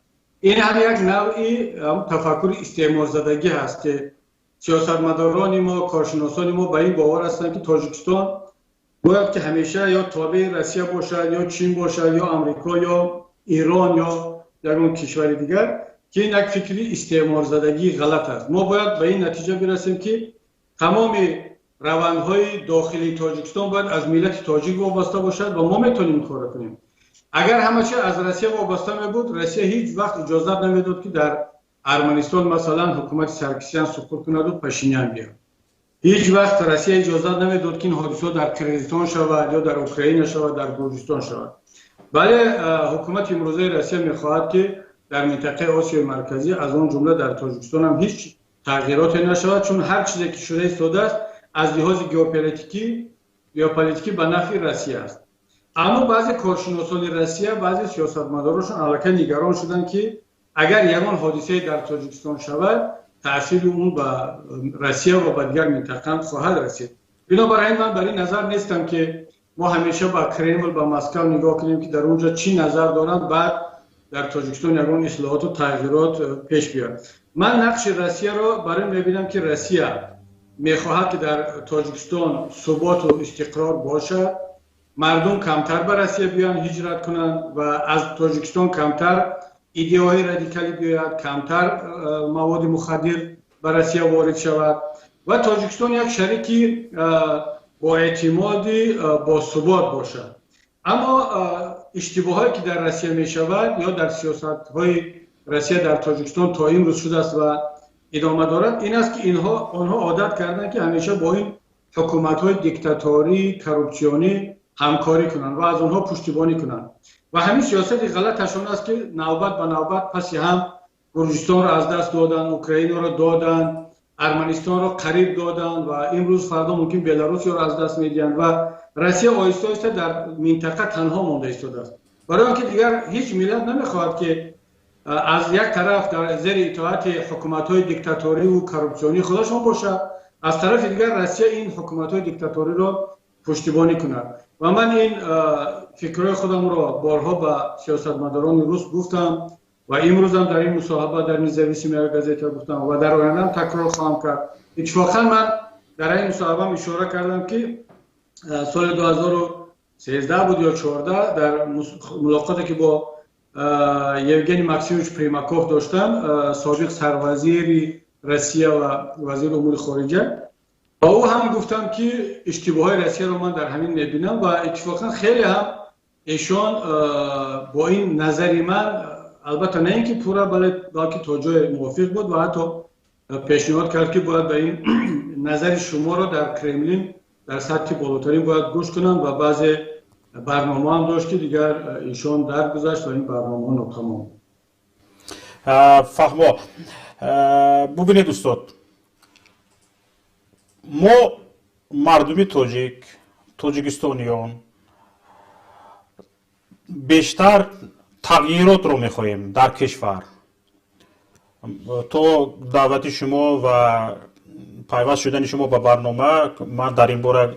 Ин ҳам як навъи тафаккури истеъморзадагӣ ҳаст, ки сиёсатмадорони мо, коршиносони мо ба ин бовар ҳастанд, ки Тоҷикистон бояд ки ҳамеша ё тобеи Россия бошад, ё Чин бошад, ё Амрико, ё Эрон, ё ягон кишвари дигар, ки ин як фикри истеъморзадагии ғалат аст. Мо бояд ба ин натиҷа бирасем, ки тамоми равандҳои дохилии Тоҷикистон бояд аз миллати тоҷик вобаста бошад ва мо метавонем ин корро кунем. Агар ҳама чи аз Россия вобаста мебуд, Россия ҳеҷ вақт иҷозат намедод, ки дар Арманистон, масалан, ҳукумати Саркисян суқут кунаду Пашинян биёд. Ҳеҷ вақт Россия иҷозат намедод, ки ин ҳодисаҳо дар Қирғизистон шавад ё дар Украина шавад, дар Гурҷистон шавад. Вале ҳукумати имрӯзаи Россия мехоҳад, ки дар минтақаи Осиёи Марказӣ, аз он ҷумла дар Тоҷикистон ҳам, ҳеҷ тағйироте нашавад, чун ҳар чизе ки шуда истодааст, аз лиҳози геополитикӣ ба нафъи Россия аст. Аммо баъзе коршиносони Россия, баъзе сиёсатмадорошон аллакай нигарон шуданд, ки агар ягон ҳодисае дар Тоҷикистон шавад, таъсири он ба Россия ва ба дигар минтақа ҳам хоҳад расид. Бинобар ин ман бар ин назар нестам, ки мо ҳамеша ба Кремл, ба Москав нигоҳ кунем, ки дар он ҷо чӣ назар доранд, баъд дар Тоҷикистон ягон ислоҳоту тағйирот пеш биёяд. Ман нақши Россияро бар ин мебинам, ки Россия мехоҳад, ки дар Тоҷикистон суботу истиқрор бошад, мардум камтар ба Россия биёянд, ҳиҷрат кунанд ва аз Тоҷикистон камтар идеяҳои радикалӣ биёяд, камтар маводи мухаддир ба Россия ворид шавад ва Тоҷикистон як шарики боэътимоди босубот бошад. Аммо иштибоҳое ки дар Россия мешавад ё дар сиёсатҳои Россия дар Тоҷикистон то имрӯз шудааст ва идома дорад, ин аст, ки инҳо, онҳо одат карданд, ки ҳамеша бо ин ҳукуматҳои диктаторӣ, коррупсионӣ ҳамкорӣ кунанд ва аз онҳо пуштибонӣ кунанд. Ва ҳамин сиёсати ғалаташон аст, ки навбат ба навбат паси ҳам Гурҷистонро аз даст доданд, Украинаро доданд, Арманистонро қариб доданд ва имрӯз фардо мумкин Беларусиёро аз даст медиҳанд ва Россия оҳиста оҳиста дар минтақа танҳо монда истодааст. Барои он ки дигар ҳеҷ миллат намехоҳад, ки аз як тараф дар зери итоати ҳукуматҳои диктаториву коррупсионии худашон бошад, аз тарафи дигар Россия ин ҳукуматҳои диктаториро пуштибонӣ кунад. Ва ман ин фикрҳои худамро борҳо ба сиёсатмадорони рус гуфтам. ва имрӯз ҳам дар ин мусоҳиба дар Независимая газета гуфтам ва дар оянда ҳам такрор хоҳам кард. Иттифоқан ман дар ин мусоҳибаам ишора кардам, ки соли 2013 буд ё 14, дар мулоқоте ки бо Евгений Максимович Примаков доштам, собиқ сарвазири Россия ва вазири умури хориҷа, ба ӯ ҳам гуфтам, ки иштибоҳҳои Россияро ман дар ҳамин мебинам ва иттифоқан хеле ҳам эшон бо ин назари ман, албатта на ин ки пурра, балки то ҷое мувофиқ буд ва ҳатто пешниҳод кард, ки бояд ба ин назари шуморо дар Кремлин дар сатҳи болотарин бояд гӯш кунанд ва баъзе барнома ҳам дошт, ки дигар эшон даргузашт ва ин барномаҳо нотамом. Фаҳмо. Бубинед, устод, мо мардуми тоҷик, тоҷикистониён бештар тағйиротро мехоҳем дар кишвар. То даъвати шумо ва пайваст шудани шумо ба барнома ман дар ин бора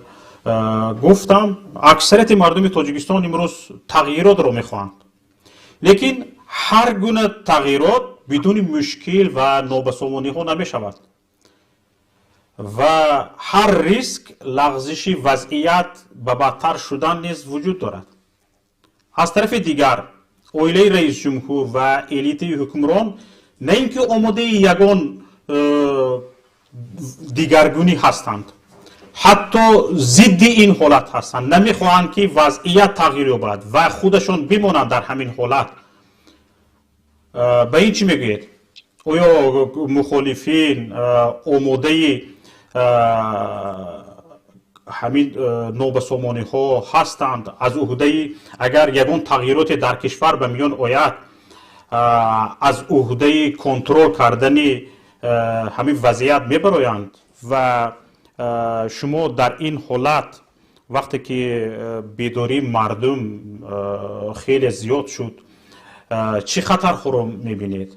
гуфтам. Аксарияти мардуми Тоҷикистон имрӯз тағйиротро мехоҳанд, лекин ҳар гуна тағйирот бидуни мушкил ва нобасомониҳо намешавад ва ҳар риск лағзиши вазъият ба бадтар шудан низ вуҷуд дорад. Аз тарафи дигар, оилаи раисҷумҳур ва элитаи ҳукмрон на ин ки омодаи ягон дигаргунӣ ҳастанд, ҳатто зидди ин ҳолат ҳастанд, намехоҳанд, ки вазъият тағйир ёбад ва худашон бимонанд дар ҳамин ҳолат. Ба ин чӣ мегӯед? Оё мухолифин омодаи ҳамин нобасомониҳо ҳастанд? Аз уҳдаи, агар ягон тағйироте дар кишвар ба миён ояд, аз уҳдаи контрол кардани ҳамин вазъият мебароянд? Ва шумо дар ин ҳолат, вақте ки бедории мардум хеле зиёд шуд, чӣ хатарҳоро мебинед?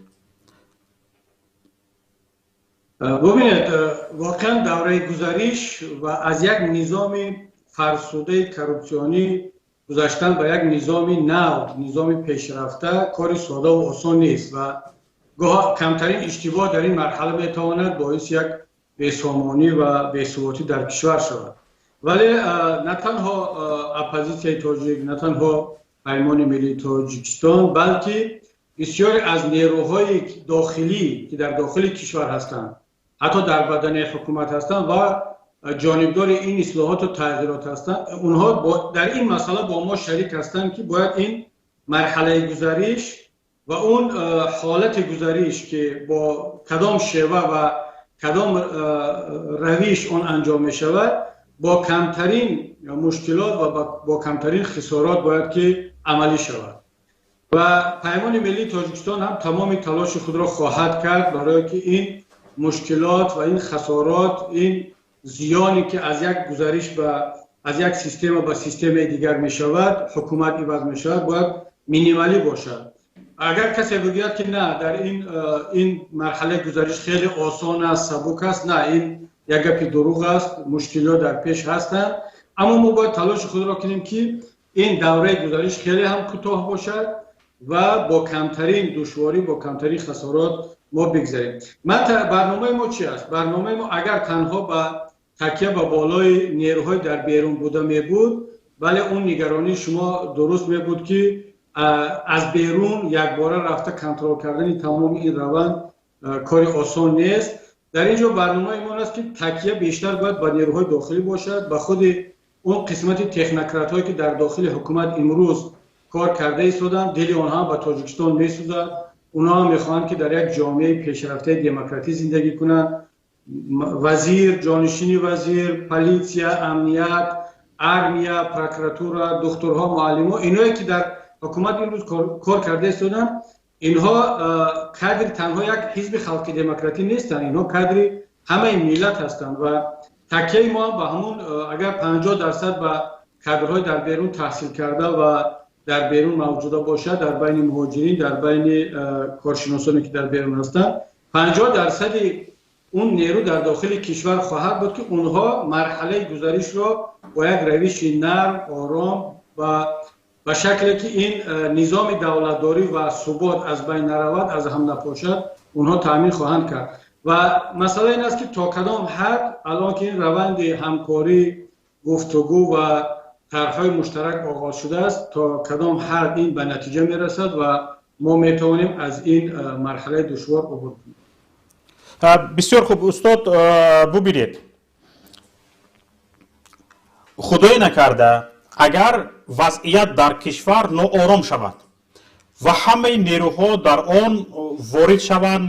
Бубинед, воқеан давраи гузариш ва аз як низоми фарсудаи коррупсионӣ гузаштан ба як низоми нав, низоми пешрафта кори сода ва осон нест ва гоҳ камтарин иштибоҳ дар ин марҳала метавонад боиси як бесомонӣ ва бесуботӣ дар кишвар шавад. Вале на танҳо оппозитсияи тоҷик, на танҳо Паймони миллии Тоҷикистон, балки бисёре аз нерӯҳои дохилӣ, ки дар дохили кишвар ҳастанд, ҳатто дар бадани ҳукумат ҳастанд ва ҷонибдори ин ислоҳоту тағйирот ҳастанд, онҳо дар ин масъала бо мо шарик ҳастанд, ки бояд ин марҳалаи гузариш ва он ҳолати гузариш, ки бо кадом шева ва кадом равиш он анҷом мешавад, бо камтарин мушкилот ва бо камтарин хисорот бояд ки амалӣ шавад. Ва Паймони миллии Тоҷикистон ҳам тамоми талоши худро хоҳад кард, барое ки ин мушкилот ва ин хасорот, ин зиёне, ки аз як гузариш ба аз як система ба системаи дигар мешавад, ҳукумат иваз мешавад, бояд минималӣ бошад. Агар касе бигӯяд, ки на, дар ин марҳалаи гузариш хеле осон аст, сабук аст, на, ин як гапи дурӯғ аст. Мушкилиҳо дар пеш ҳастанд, аммо мо бояд талоши худро кунем, ки ин давраи гузариш хеле ҳам кӯтоҳ бошад ва бо камтарин душворӣ, бо камтарин хасорот мо бигзарем. Барномаи мо чи аст? Барномаи мо агар танҳо ба такя ба болои нерӯҳои дар берун буда мебуд, бале, он нигаронии шумо дуруст мебуд, ки аз берун якбора рафта контрол кардани тамоми ин раванд кори осон нест. Дар ин ҷо барномаи мо аст, ки такя бештар бояд ба нерӯҳои дохилӣ бошад, ба худи он қисмати технократҳое, ки дар дохили ҳукумат имрӯз кор карда истоданд. Дили онҳо ба Тоҷикистон месӯзад, онҳо ҳам мехоҳанд, ки дар як ҷомеаи пешрафтаи демократӣ зиндагӣ кунанд. Вазир, ҷонишини вазир, полиция, амният, армия, прокуратура, духтурҳо, муаллимҳо, иное ки дар ҳукумат имрӯз кор карда истоданд, инҳо кадри танҳо як ҳизби халқи демократӣ нестанд, инҳо кадри ҳамаи миллат ҳастанд. Ва такяи мо ба ҳамун, агар 50% ба кадрҳои дар берун таҳсил карда ва дар берун мавҷуда бошад, дар байни муҳоҷирин, дар байни коршиносоне, ки дар берун ҳастанд, 50 дарсади он нерӯ дар дохили кишвар хоҳад буд, ки онҳо марҳалаи гузаришро бо як равиши нарм, ором ва Ба шакле ки ин низоми давлатдорӣ ва субот аз байн наравад, аз ҳам напошад, онҳо таъмин хоҳанд кард. Ва масъала ин аст, ки то кадом ҳад алон ки ин раванди ҳамкорӣ, гуфтугӯ ва тарҳҳои муштарак оғоз шудааст, то кадом ҳад ин ба натиҷа мерасад ва мо метавонем аз ин марҳалаи душвор убур кунем. Бисёр хуб, устод. Бубинед, худое накарда, агар вазъият дар кишвар ноором шавад ва ҳамаи нерӯҳо дар он ворид шаванд,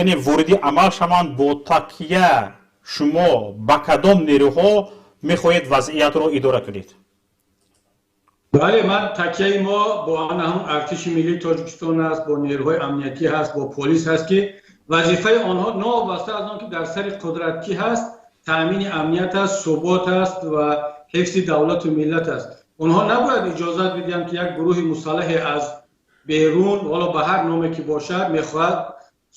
яъне вориди амал шаванд, бо такя шумо ба кадом нерӯҳо мехоҳед вазъиятро идора кунед? Бале, ман такяи мо бо ҳамон Артиши Миллии Тоҷикистон аст, бо нерӯҳои амниятӣ ҳаст, бо полис ҳаст, ки вазифаи онҳо, новобаста аз он ки дар сари қудрат кӣ ҳаст, таъмини амният аст, субот аст ва ҳифзи давлату миллат аст. Онҳо набояд иҷозат бидиҳанд, ки як гурӯҳи мусаллаҳе аз берун, ҳоло ба ҳар номе ки бошад, мехоҳад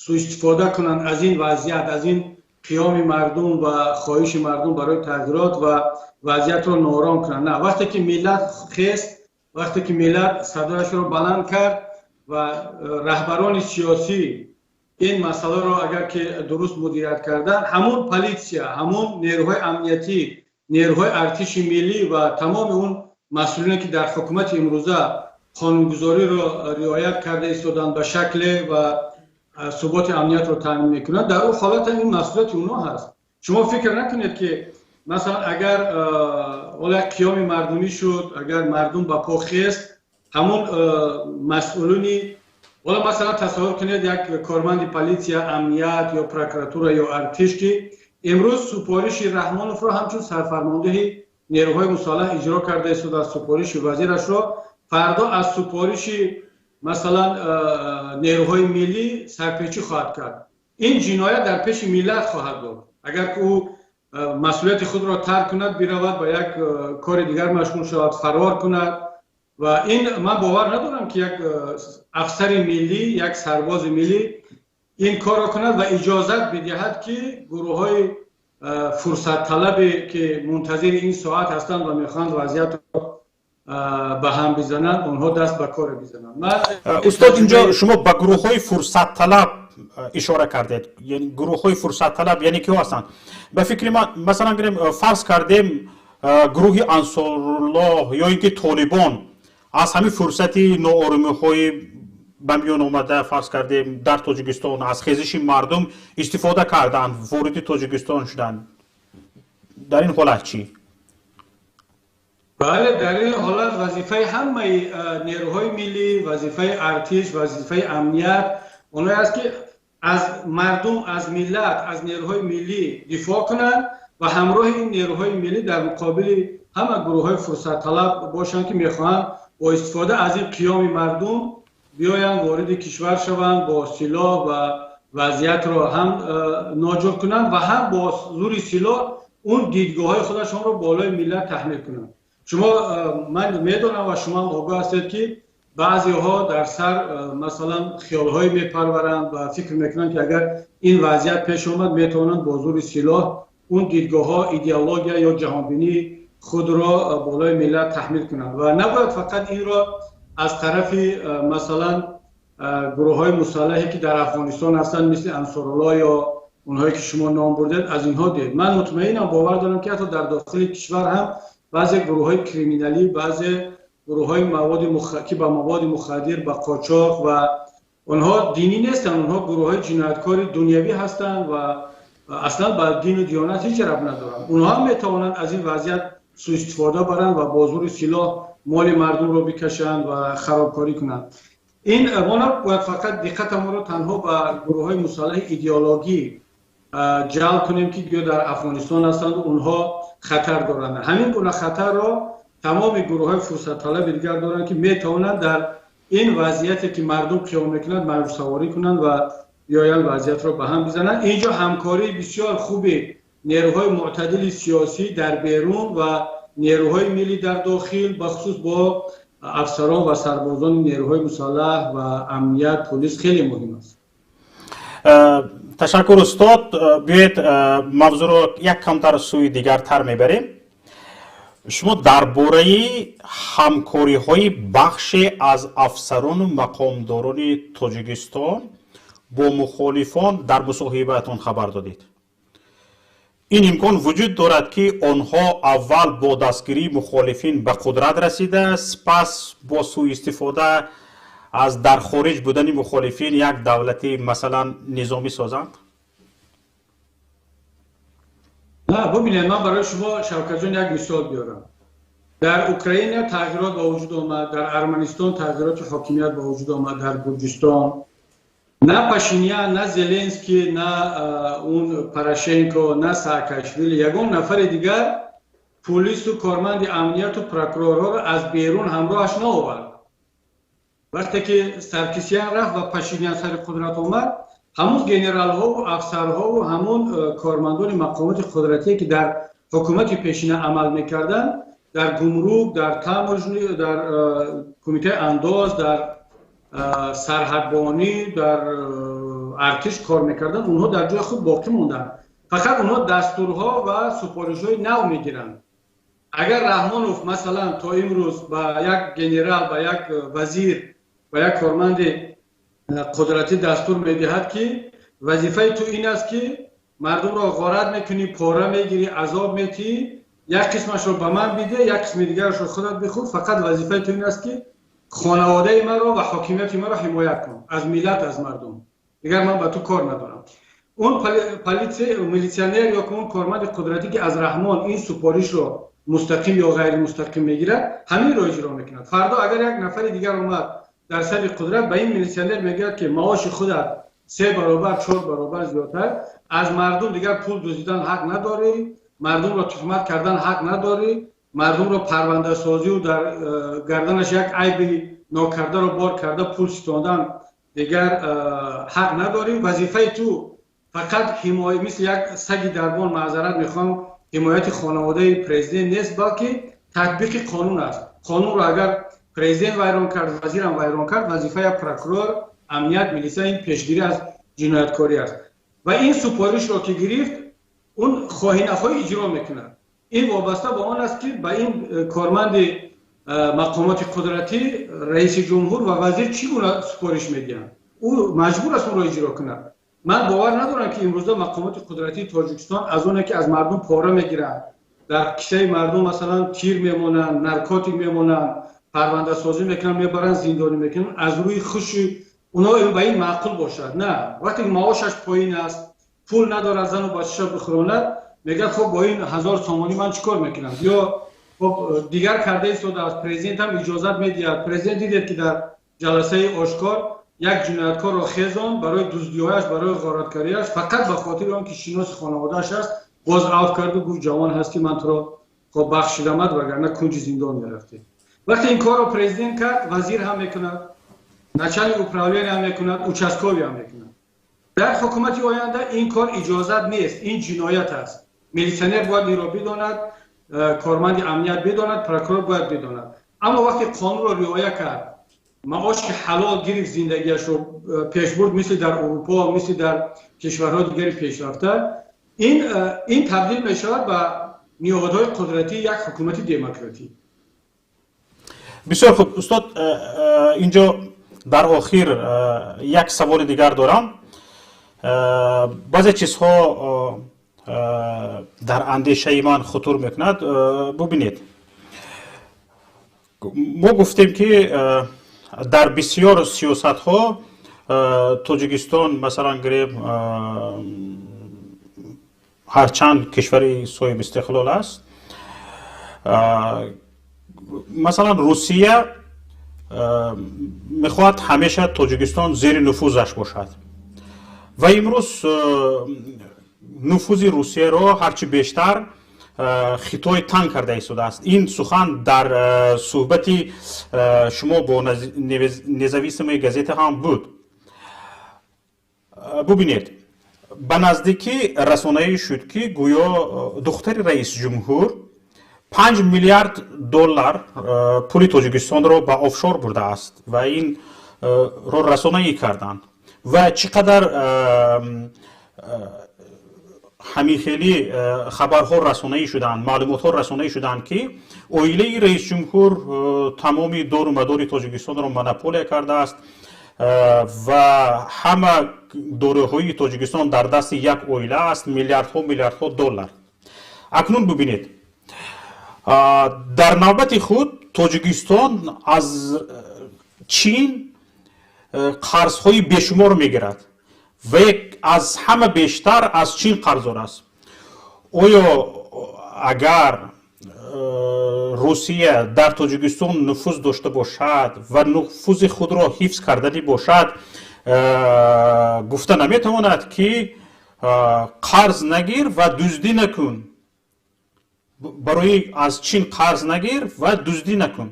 суистифода кунанд аз ин вазъият, аз ин қиёми мардум ва хоҳиши мардум барои тағйирот ва вазъиятро ноором кунанд. На, вақте ки миллат хест, вақте ки миллат садояшро баланд кард ва раҳбарони сиёсӣ ин масъаларо агар ки дуруст мудирият карданд, ҳамун полиция, ҳамун нерӯҳои амниятӣ, нерӯҳои Артиши Миллӣ ва тамоми он масъулине, ки дар ҳукумати имрӯза қонунгузориро риоят карда истоданд ба шакле ва суботи амниятро таъмин мекунанд, дар он ҳолат ин масъулияти онҳо ҳаст. Шумо фикр накунед, ки масалан агар ҳоло як қиёми мардумӣ шуд, агар мардум ба по хест, ҳамун масъулини, ҳоло масалан тасаввур кунед, як корманди полиция, амният ё прокуратура ё артиш, ки имрӯз супориши Раҳмоновро ҳамчун сарфармондеҳи нерӯҳои мусаллаҳ иҷро карда истодааст, супориши вазирашро, фардо аз супориши масалан нерӯҳои миллӣ сарпечӣ хоҳад кард. Ин ҷиноят дар пеши миллат хоҳад буд. Агар ки ӯ масъулияти худро тарк кунад, биравад, ба як кори дигар машғул шавад, фарор кунад. Ва ин ман бовар надорам, ки як афсари миллӣ, як сарбози миллӣ ин корро кунад ва иҷозат бидиҳад, ки гурӯҳҳои фурсатталабе, ки мунтазири ин соат ҳастанд ва мехоҳанд вазъиятро ба ҳам бизананд, онҳо даст ба коре бизананд. Устод, инҷо шумо ба гурӯҳҳои фурсатталаб ишора кардед. Гурӯҳҳои фурсатталаб яъне киҳо ҳастанд? Ба фикри ман, масалан гирем, фарз кардем, гурӯҳи Ансоруллоҳ ё ин ки Толибон аз ҳамин фурсати нооромиҳои ба миён омада, фарз кардем, дар Тоҷикистон, аз хезиши мардум истифода карданд, вориди Тоҷикистон шуданд, дар ин ҳолат чӣ? Бале, дар ин ҳолат вазифаи ҳамаи нерӯҳои миллӣ, вазифаи артиш, вазифаи амният оное аст, ки аз мардум, аз миллат, аз нерӯҳои миллӣ дифоъ кунанд ва ҳамроҳи ин нерӯҳои миллӣ дар муқобили ҳама гурӯҳҳои фурсатталаб бошанд, ки мехоҳанд бо истифода аз ин қиёми мардум биёянд, вориди кишвар шаванд бо силоҳ ва вазъиятро ҳам ноҷур кунанд ва ҳам бо зури силоҳ он дидгоҳҳои худашонро болои миллат таҳмил кунанд. Шумо, ман медонам ва шумо ҳам огоҳ ҳастед, ки баъзеҳо дар сар масалан хиёлҳое мепарваранд ва фикр мекунанд, ки агар ин вазъият пеш омад, метавонанд бо зури силоҳ он дидгоҳҳо, идеология ё ҷаҳонбинии худро болои миллат таҳмил кунанд. Ва набояд фақат инро аз тарафи масалан гурӯҳҳои мусаллаҳе, ки дар Афғонистон ҳастанд, мисли Ансоруллоҳ ё онҳое, ки шумо ном бурдед, аз инҳо дид. Ман мутмаинам, бовар дорам, ки ҳатто дар дохили кишвар ҳам баъзе гурӯҳҳои криминалӣ, баъзе гурӯҳҳои маводи, ки ба маводи мухаддир, ба қочоқ, ва онҳо динӣ нестанд, онҳо гурӯҳҳои ҷинояткори дунявӣ ҳастанд ва аслан ба дину диёнат ҳеҷ рабт надоранд, онҳо ҳам метавонанд аз ин вазъият суистифода баранд ва бо зури силоҳ моли мардумро бикашанд ва харобкорӣ кунанд. Ин мо набояд фақат диққатамонро танҳо ба гурӯҳҳои мусаллаҳи идеологӣ ҷалб кунем, ки гӯё дар Афғонистон ҳастанд, онҳо хатар доранд. Ҳамин гуна хатарро тамоми гурӯҳҳои фурсатталаби дигар доранд, ки метавонанд дар ин вазъияте, ки мардум қиём мекунанд, мавҷсаворӣ кунанд ва биёянд, вазъиятро ба ҳам бизананд. Инҷо ҳамкории бисёр хуби нерӯҳои мӯътадили сиёсӣ дар берун ва нерӯҳои миллӣ дар дохил, бахусус бо афсарон ва сарбозони нерӯҳои мусаллаҳ ва амният, полис хеле муҳим аст. Ташаккур, устод. Биёед, мавзӯъро як камтар сӯи дигартар мебарем. Шумо дар бораи ҳамкориҳои бахше аз афсарону мақомдорони Тоҷикистон бо мухолифон дар мусоҳибаатон хабар додед. Ин имкон вуҷуд дорад, ки онҳо аввал бо дастгирии мухолифин ба қудрат расида, сипас бо сӯистифода аз дар хориҷ будани мухолифин як давлати, масалан, низомӣ созанд? На, бубинед, ман барои шумо, Шавкатҷон, як мисол биёрам. Дар Украина тағйирот ба вуҷуд омад, дар Арманистон тағйироти ҳокимият ба вуҷуд омад, дар Гурҷистон. На Пашинян, на Зеленский, на он Порошенко, на Саакашвили, ягон нафари дигар пулису корманди амнияту прокурорҳоро аз берун ҳамроҳаш наовард. Вақте ки Саркисян рафт ва Пашинян сари қудрат омад, ҳамун генералҳову афсарҳову ҳамун кормандони мақомоти қудратие, ки дар ҳукумати пешина амал мекарданд, дар гумрук, дар таможни, дар кумитаи андоз, дар сарҳадбонӣ, дар артиш кор мекарданд, онҳо дар ҷои худ боқӣ монданд. Фақат онҳо дастурҳо ва супоришҳои нав мегиранд. Агар Раҳмонов, масалан, то имрӯз ба як генерал, ба як вазир, ба як корманди қудратӣ дастур медиҳад, ки вазифаи ту ин аст, ки мардумро ғорат мекунӣ, пора мегирӣ, азоб метиҳӣ, як қисмашро ба ман биде, як қисми дигарашро худат бихӯр, фақат вазифаи ту ин аст, ки хонаводаи маро ва ҳокимияти маро ҳимоят кун аз миллат, аз мардум, дигар ман ба ту кор надорам, он милитсионер ё он корманди қудратӣ, ки аз Раҳмон ин супоришро мустақим ё ғайримустақим мегирад, ҳаминро иҷро мекунад. Фардо агар як нафари дигар омад дар сари қудрат, ба ин милитсионер мегӯяд, ки маоши худат се баробар, чор баробар зиёдтар, аз мардум дигар пул дуздидан ҳақ надорӣ, мардумро туҳмат кардан ҳақ надорӣ, мардумро парвандасозию дар гарданаш як айби нокардаро бор карда пул ситондан дигар ҳақ надорӣ, вазифаи ту фақат ҳимоя, мисли як саги дарбон, маъзарат мехоҳам, ҳимояти хонаводаи президент нест, балки татбиқи қонун аст. Қонунро агар президент вайрон кард, вазирам вайрон кард, вазифаи прокурор, амният, милиса ин пешгирӣ аз ҷинояткорӣ аст. Ва ин супоришро ки гирифт, он хоҳӣ нахоҳӣ иҷро мекунад. Ин вобаста ба он аст, ки ба ин корманди мақомоти қудратӣ раиси ҷумҳур ва вазир чӣ гуна супориш медиҳанд, ӯ маҷбур аст онро иҷро кунад. Ман бовар надорам, ки имрӯза мақомоти қудратии Тоҷикистон аз оне ки аз мардум пора мегиранд, дар кисаи мардум, масалан, тир мемонанд, наркотик мемонанд, парвандасозӣ мекунанд, мебаранд, зиндонӣ мекунанд, аз рӯи хуши онҳо ба ин маъқул бошад. На, вақте ки маошаш поин аст, пул надорад зану бачаша бихӯронад, мегӯяд: «Хоб, бо ин 1000 сомонӣ ман чӣ кор мекунам?» Ё хоб, дигар карда истодааст, президент ҳам иҷозат медиҳад. Президент, дидед, ки дар ҷаласаи ошкор як ҷинояткорро хезон барои дуздиҳояш, барои ғораткариаш, фақат ба хотири он ки шиноси хонаводааш аст, боз афв карду гуфт: «Ҷавон ҳастӣ, ман туро хоб бахшидамад, вагарна кунҷи зиндон мерафтӣ». Вақте ин корро президент кард, вазир ҳам мекунад, начальник управления ҳам мекунад, участковый ҳам мекунад. Дар ҳукумати оянда ин кор иҷозат нест, ин ҷиноят аст. Милитсионер бояд инро бидонад, корманди амният бидонад, прокурор бояд бидонад. Аммо вақте қонунро риоя кард, маоши ҳалол гирифт, зиндагиашро пеш бурд, мисли дар Урупо, мисли дар кишварҳои дигари пешрафта, ин табдил мешавад ба ниҳодҳои қудратии як ҳукумати демократӣ. Бисёр хуб, устод. Инҷо дар охир як саволи дигар дорам. Баъзе чизҳо дар андешаи ман хутур мекунад. Бубинед, мо гуфтем, ки дар бисёр сиёсатҳо Тоҷикистон, масалан, гирем, ҳарчанд кишвари соҳиби истиқлол аст, масалан, Русия мехоҳад ҳамеша Тоҷикистон зери нуфузаш бошад ва имрӯз нуфузи Русияро ҳарчи бештар Хитой танг карда истодааст. Ин сухан дар суҳбати шумо бо «Независимая газета» ҳам буд. Бубинед, ба наздикӣ расонаӣ шуд, ки гӯё духтари раисҷумҳур 5 миллиард доллар пули Тоҷикистонро ба офшор бурдааст ва инро расонаӣ карданд ва чӣ қадар Ҳамин хеле хабарҳо расонаӣ шуданд, маълумотҳо расонаӣ шуданд, ки оилаи раисҷумҳур тамоми дору мадори Тоҷикистонро монополия кардааст ва ҳама дороиҳои Тоҷикистон дар дасти як оила аст, миллиардҳо, миллиардҳо доллар. Акнун бубинед, дар навбати худ Тоҷикистон аз Чин қарзҳои бешумор мегирад ва аз ҳама бештар аз Чин қарздор аст. Оё агар Русия дар Тоҷикистон нуфуз дошта бошад ва нуфузи худро ҳифз карданӣ бошад, гуфта наметавонад, ки қарз нагир ва дуздӣ накун, барои аз Чин қарз нагир ва дуздӣ накун?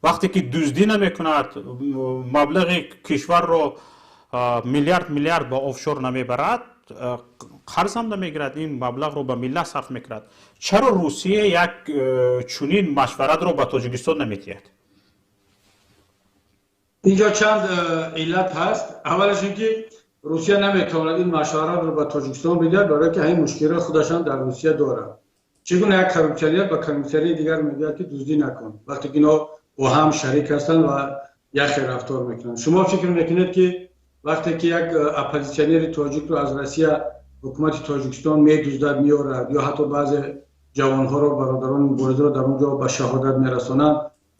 Вақте ки дуздӣ намекунад, маблағи кишварро миллиард миллиард ба офшор намебарад, қарз ҳам намегирад, ин маблағро ба миллат сарф мекунад, чаро Русия як чунин машваратро ба Тоҷикистон наметиҳад? Инҷо чанд иллат ҳаст. Аввалаш ин ки Русия наметавонад ин машваратро ба Тоҷикистон бидиҳад, барое ки ҳамин мушкилро худашам дар Русия дорад. Чӣ гуна як коррупсионер ба коррупсионери дигар мегӯяд, ки дуздӣ накун, вақте ки инҳо бо ҳам шарик ҳастанд ва яхе рафтор мекунанд? Шумо фикр мекунед, ки вақте ки як оппозитсионери тоҷикро аз Россия ҳукумати Тоҷикистон медуздад, меорад, ё ҳатто баъзе ҷавонҳоро, бародарони муборизаро дар он ҷо ба шаҳодат мерасонанд,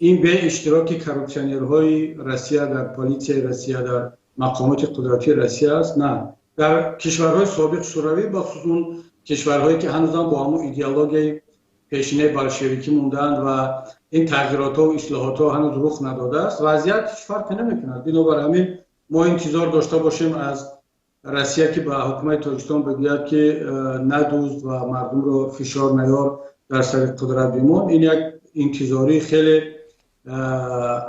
ин бе иштироки коррупсионерҳои Россия дар политсияи Россия, дар мақомоти қудратии Россия аст? На. Дар кишварҳои собиқ Шӯравӣ, бахусус он кишварҳое ки ҳанӯзам бо ҳамон идеологияи пешинаи болшевикӣ мондаанд ва ин тағйиротҳо ислоҳотҳо ҳанӯз рух надодааст, вазъият ҳеҷ фарқе намекунад. Бинобар ҳамин мо интизор дошта бошем аз Россия, ки ба ҳукумати Тоҷикистон бигӯяд, ки надузд ва мардумро фишор наёр, дар сари қудрат бимон, ин як интизории хеле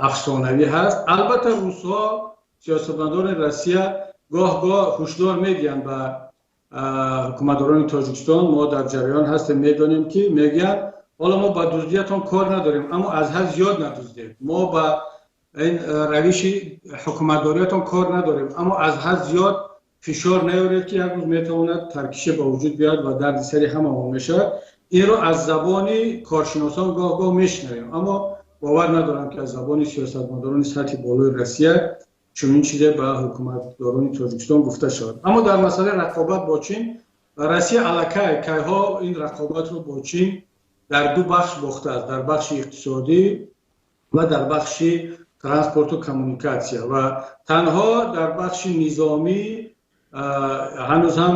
афсонавӣ ҳаст. Албатта, русҳо, сиёсатмадорони Россия гоҳ гоҳ ҳушдор медиҳанд ба ҳукуматдорони Тоҷикистон. Мо дар ҷараён ҳастем, медонем, ки мегӯянд: ҳоло мо ба дуздиятон кор надорем, аммо аз ҳад зиёд надуздед. Мо ба ин равиши ҳукуматдориятон кор надорем, аммо аз ҳад зиёд фишор наёред, ки як рӯз метавонад таркише ба вуҷуд биёяд ва дарди сари ҳамаон мешавад. Инро аз забони коршиносон гоҳ гоҳ мешунавем, аммо бовар надорам, ки аз забони сиёсатмадорони сатҳи болои Россия чунин чизе ба ҳукуматдорони Тоҷикистон гуфта шавад. Аммо дар масъалаи рақобат бо Чин, Россия аллакай кайҳо ин рақобатро бо Чин дар ду бахш бохтааст: дар бахши иқтисодӣ ва дар бахши транспорту коммуникатсия. Ва танҳо дар бахши низомӣ ҳанӯз ҳам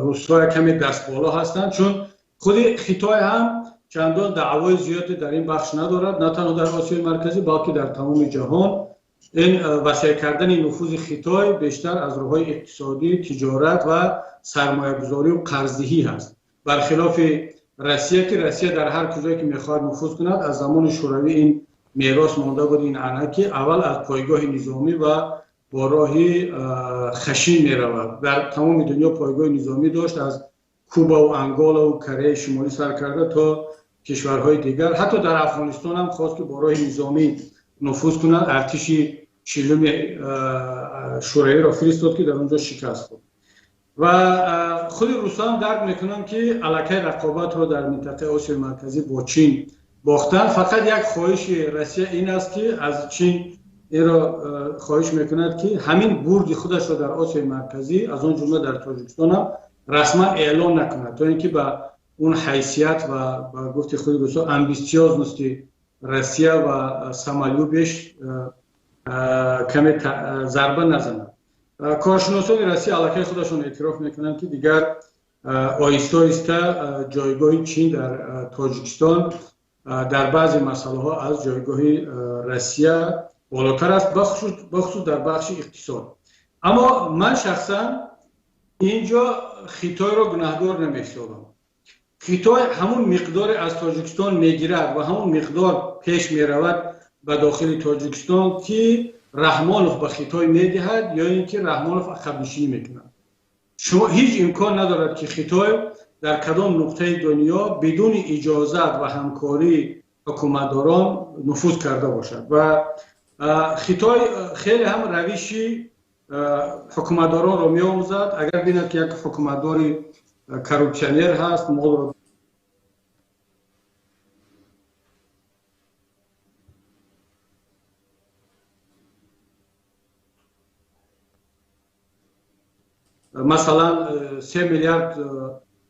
русҳо каме дастболо ҳастанд, чун худи Хитой ҳам чандон даъвои зиёде дар ин бахш надорад, на танҳо дар Осиёи Марказӣ, балки дар тамоми ҷаҳон. Ин васеъ кардани нуфузи Хитой бештар аз роҳҳои иқтисодӣ, тиҷорат ва сармоягузорию қарздиҳӣ ҳаст, бархилофи Россия, ки Россия дар ҳар куҷое ки мехоҳад нуфуз кунад, аз замони Шӯравӣ ин мерос монда буд, ин анъана, ки аввал аз пойгоҳи низомӣ ва бо роҳи хашин меравад. Дар тамоми дунё пойгоҳи низомӣ дошт, аз Кубаву Анголаву Кореяи Шимолӣ сар карда то кишварҳои дигар. Ҳатто дар Афғонистон ҳам хост, ки бо роҳи низомӣ нуфуз кунад, артиши 40-уми Шӯравиро фиристод, ки дар он ҷо шикаст хӯрд. Ва худи русҳо дарк мекунанд, ки аллакай рақобатро дар минтақаи Осиёи Марказӣ бо Чин бохтанд. Фақат як хоҳиши Россия ин аст, ки аз Чин инро хоҳиш мекунад, ки ҳамин бурди худашро дар Осиёи Марказӣ, аз он ҷумла дар Тоҷикистон ҳам, расман эълон накунад, то ин ки ба он ҳайсият ва ба гуфти худи русҳо амбитсиозности Россия ва самолюбие ш каме зарба назанад. Коршиносони Россия аллакай худашон эътироф мекунанд, ки дигар оҳиста оҳиста ҷойгоҳи Чин дар Тоҷикистон дар баъзе масъалаҳо аз ҷойгоҳи Россия болотар аст, бахусус дар бахши иқтисод. Аммо ман шахсан инҷо Хитойро гунаҳгор намеҳисобам. Хитой ҳамун миқдоре аз Тоҷикистон мегирад ва ҳамун миқдор пеш меравад ба дохили Тоҷикистон, ки Раҳмонов ба Хитой медиҳад ё ин ки Раҳмонов ақабнишинӣ мекунад. Шумо ҳеҷ имкон надорад, ки Хитой дар кадом нуқтаи дунё бидуни иҷозат ва ҳамкории ҳукуматдорон нуфуз карда бошад. Ва Хитой хеле ҳам равиши ҳукуматдоронро меомӯзад. Агар бинад, ки як ҳукуматдори Коррупсионер ҳаст, молро масалан 3 миллиард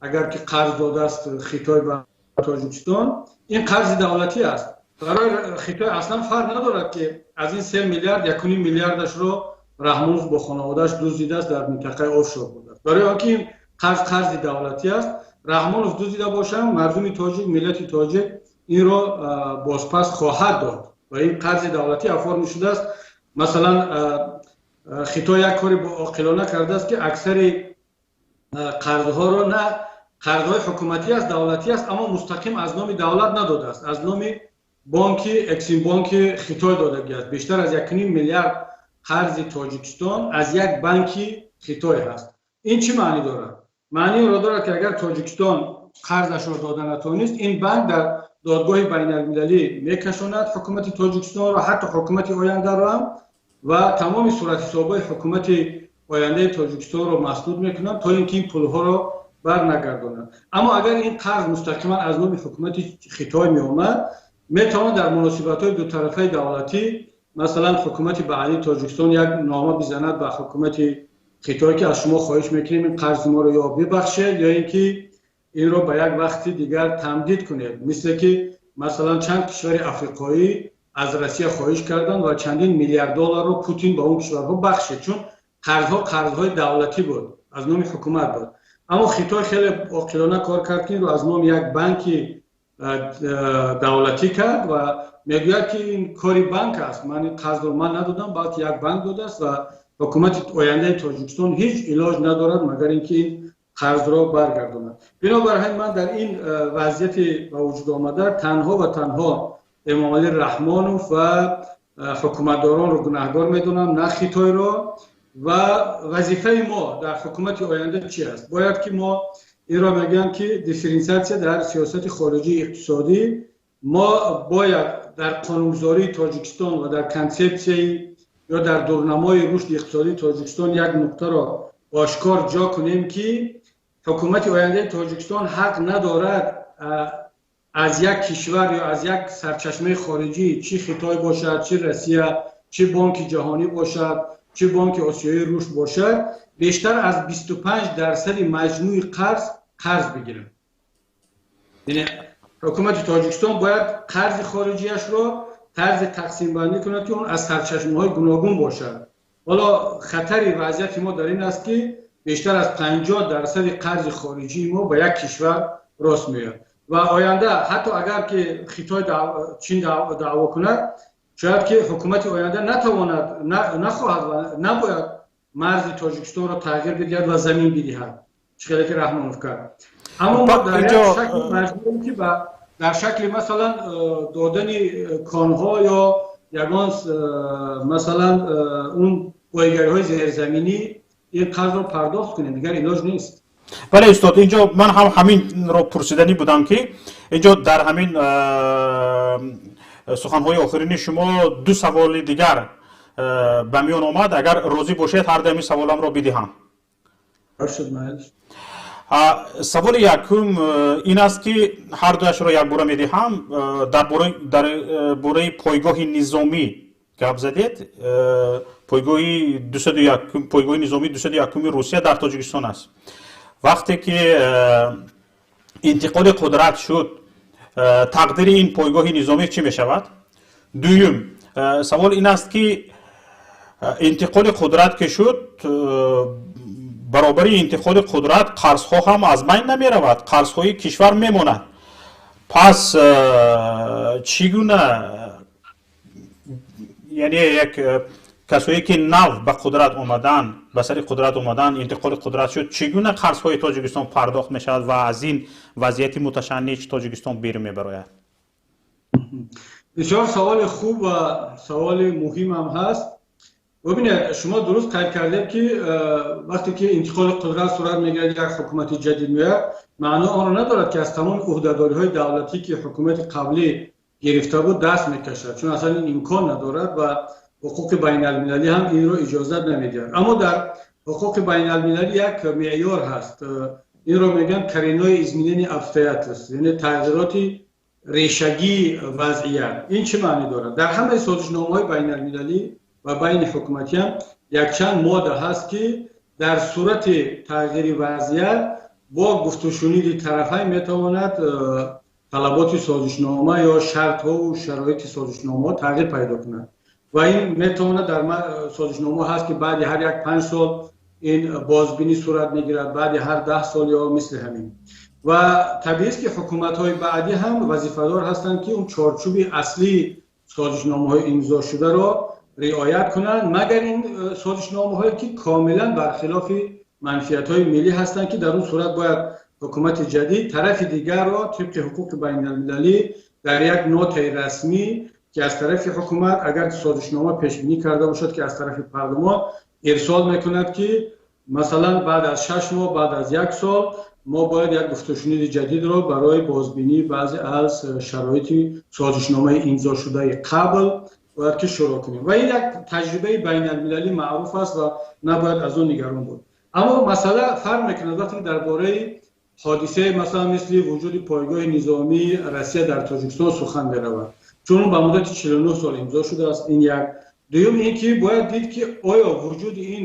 агар ки қарз додааст Хитой ба Тоҷикистон, ин қарзи давлатӣ аст. Барои Хитой аслан фарқ надорад, ки аз ин 3 миллиард 1,5 миллиардашро Раҳмонов бо хонаводааш дуздидааст, дар минтақаи офшор будааст. Барои он ки ин қарз қарзи давлатӣ аст, Раҳмонов дуздида бошад, мардуми тоҷик, миллати тоҷик инро бозпас хоҳад дод ва ин қарзи давлатӣ оформ шудааст. Масалан, Хитой як кори оқилона кардааст, ки аксари қарзҳоро на қарзҳои ҳукуматӣ аст, давлатӣ аст, аммо мустақим аз номи давлат надодааст, аз номи бонки Эксимбонки Хитой додагиаст. Бештар аз 1,5 миллиард қарзи Тоҷикистон аз як банки Хитой ҳаст. Ин чӣ маънӣ дорад? Маънии онро дорад, ки агар Тоҷикистон қарзашро дода натавонист, ин банк дар додгоҳи байналмилалӣ мекашонад ҳукумати Тоҷикистонро, ҳатто ҳукумати ояндаро ҳам, ва тамоми суратҳисобҳои ҳукумати ояндаи Тоҷикистонро масдуд мекунанд, то ин ки ин пулҳоро барнагардонанд. Аммо агар ин қарз мустақиман аз номи ҳукумати Хитой меомад, метавонад дар муносибатҳои дутарафаи давлатӣ, масалан, ҳукумати баъдии Тоҷикистон як нома бизанад ба ҳукумати Хитой, ки аз шумо хоҳиш мекунем, ин қарзи моро ё бибахшед, ё ин ки инро ба як вақти дигар тамдид кунед. Мисле ки масалан чанд кишвари африқоӣ аз Россия хоҳиш карданд ва чандин миллиард долларро Путин ба он кишварҳо бахшид, чун қарзҳо қарзҳои давлатӣ буд, аз номи ҳукумат буд. Аммо Хитой хеле оқилона кор кард, ки инро аз номи як банки давлатӣ кард ва мегӯяд, ки ин кори банк аст, ман ин қарзро ман надодам, балки як банк додааст ва ҳукумати ояндаи Тоҷикистон ҳеҷ илоҷ надорад, магар ин ки ин қарзро баргардонад. Бинобар ҳамин ман дар ин вазъияти ба вуҷуд омада танҳо ва танҳо Эмомалӣ Раҳмонов ва ҳукуматдоронро гунаҳгор медонам, на Хитойро. Ва вазифаи мо дар ҳукумати оянда чи аст? Бояд ки мо инро мегӯям, ки дифференсиатсия дар сиёсати хориҷии иқтисодӣ, мо бояд дар қонунгузории Тоҷикистон ва дар консепсияи ё дар дурнамои рушди иқтисодии Тоҷикистон як нуқтаро ошкор ҷо кунем, ки ҳукумати ояндаи Тоҷикистон ҳақ надорад аз як кишвар ё аз як сарчашмаи хориҷӣ, чӣ Хитой бошад, чӣ Россия, чӣ Бонки ҷаҳонӣ бошад, чӣ Бонки Осиёии рушд бошад, бештар аз 25% маҷмӯи қарз қарз бигирад. Яъне ҳукумати Тоҷикистон бояд қарзи хориҷиашро тарзи тақсимбандӣ кунад, ки он аз сарчашмаҳои гуногун бошад. Ҳоло хатари вазъияти мо дар ин аст, ки бештар аз 50% қарзи хориҷии мо ба як кишвар рост меояд ва оянда ҳатто агар ки Хитой, Чин даъво кунад, шояд ки ҳукумати оянда натавонад, нахоҳад ва набояд марзи Тоҷикистонро тағйир бидиҳад ва замин бидиҳад, чӣ хеле ки Раҳмонов кард. Аммо мо дар як шакли маҷбурем, ки дар шакли масалан додани конҳо ё ягон масалан он бойгариҳои зерзаминӣ ин қарзро пардохт кунем, дигар илоҷ нест. Бале, устод, инҷо ман ҳам ҳаминро пурсиданӣ будам, ки инҷо дар ҳамин суханҳои охирини шумо ду саволи дигар ба миён омад. Агар розӣ бошед, ҳар дуями саволамро бидиҳам. Саволи якум ин аст, ки ҳар дуяшро якбора медиҳам. Дар бораи пойгоҳи низомӣ гап задед. Пойгоҳи низомии 201-уми Русия дар Тоҷикистон аст. Вақте ки интиқоли қудрат шуд, тақдири ин пойгоҳи низомӣ чӣ мешавад? Дуюм савол ин аст, ки интиқоли қудрат ки шуд, баробари интиқоли қудрат қарзҳо ҳам аз байн намеравад, қарзҳои кишвар мемонад. Пас чӣ гуна, яъне як касое ки нав ба қудрат омадан, ба сари қудрат омадан, интиқоли қудрат шуд, чӣ гуна қарзҳои Тоҷикистон пардохт мешавад ва аз ин вазъияти муташанниҷ Тоҷикистон берун мебарояд? Бисёр саволи хуб ва саволи муҳимам ҳаст. Бубинед, шумо дуруст қайд кардед, ки вақте ки интиқоли қудрат сурат мегирад, як ҳукумати ҷадид меояд, маъно онро надорад, ки аз тамоми ӯҳдадориҳои давлатӣ, ки ҳукумати қаблӣ гирифта буд, даст мекашад, чун аслан ин имкон надорад ва ҳуқуқи байналмилалӣ ҳам инро иҷозат намедиҳад. Аммо дар ҳуқуқи байналмилалӣ як меъёр ҳаст. Инро мегӯянд коренное изменение обстоятельств, яъне тағйироти решагии вазъият. Ин чӣ маънӣ дорад? Дар ҳамаи созишномаҳои байналмилалӣ ва байни ҳукуматиам якчанд модда ҳаст, ки дар сурати тағйири вазъият бо гуфтушуниди тарафайн метавонад талаботи созишнома ё шартҳову шароити созишномаҳо тағйир пайдо кунад. Ва ин метавонад дар созишномаҳо ҳаст, ки баъди ҳар як 5 сол ин бозбинӣ сурат мегирад, баъди ҳар 10 сол ё мисли ҳамин. Ва табиист, ки ҳукуматҳои баъдӣ ҳам вазифадор ҳастанд, ки он чорчӯби аслии созишномаҳои имзошударо риоят кунанд, магар ин созишномаҳое ки комилан бархилофи манфиатҳои миллӣ ҳастанд, ки дар он сурат бояд ҳукумати ҷадид тарафи дигарро тибқи ҳуқуқи байналмилалӣ дар як нотаи расмӣ, ки аз тарафи ҳукумат, агар созишнома пешбинӣ карда бошад, ки аз тарафи парлумон ирсол мекунад, ки масалан баъд аз 6 моҳ, баъд аз як сол мо бояд як гуфтушуниди ҷадидро барои бозбинии баъзе аз шароити созишномаи имзошудаи қабл бояд ки шурӯъ кунем. Ва ин як таҷрибаи байналмилалӣ маъруф аст ва набояд аз он нигарон буд. Аммо масъала фарқ мекунад, вақте ки дар бораи ҳодисаи масалан мисли вуҷуди пойгоҳи низомии Россия дар Тоҷикистон сухан меравад, чун ба муддати 49 сол имзо шудааст. Ин як. Дуюм ин ки бояд дид, ки оё вуҷуди ин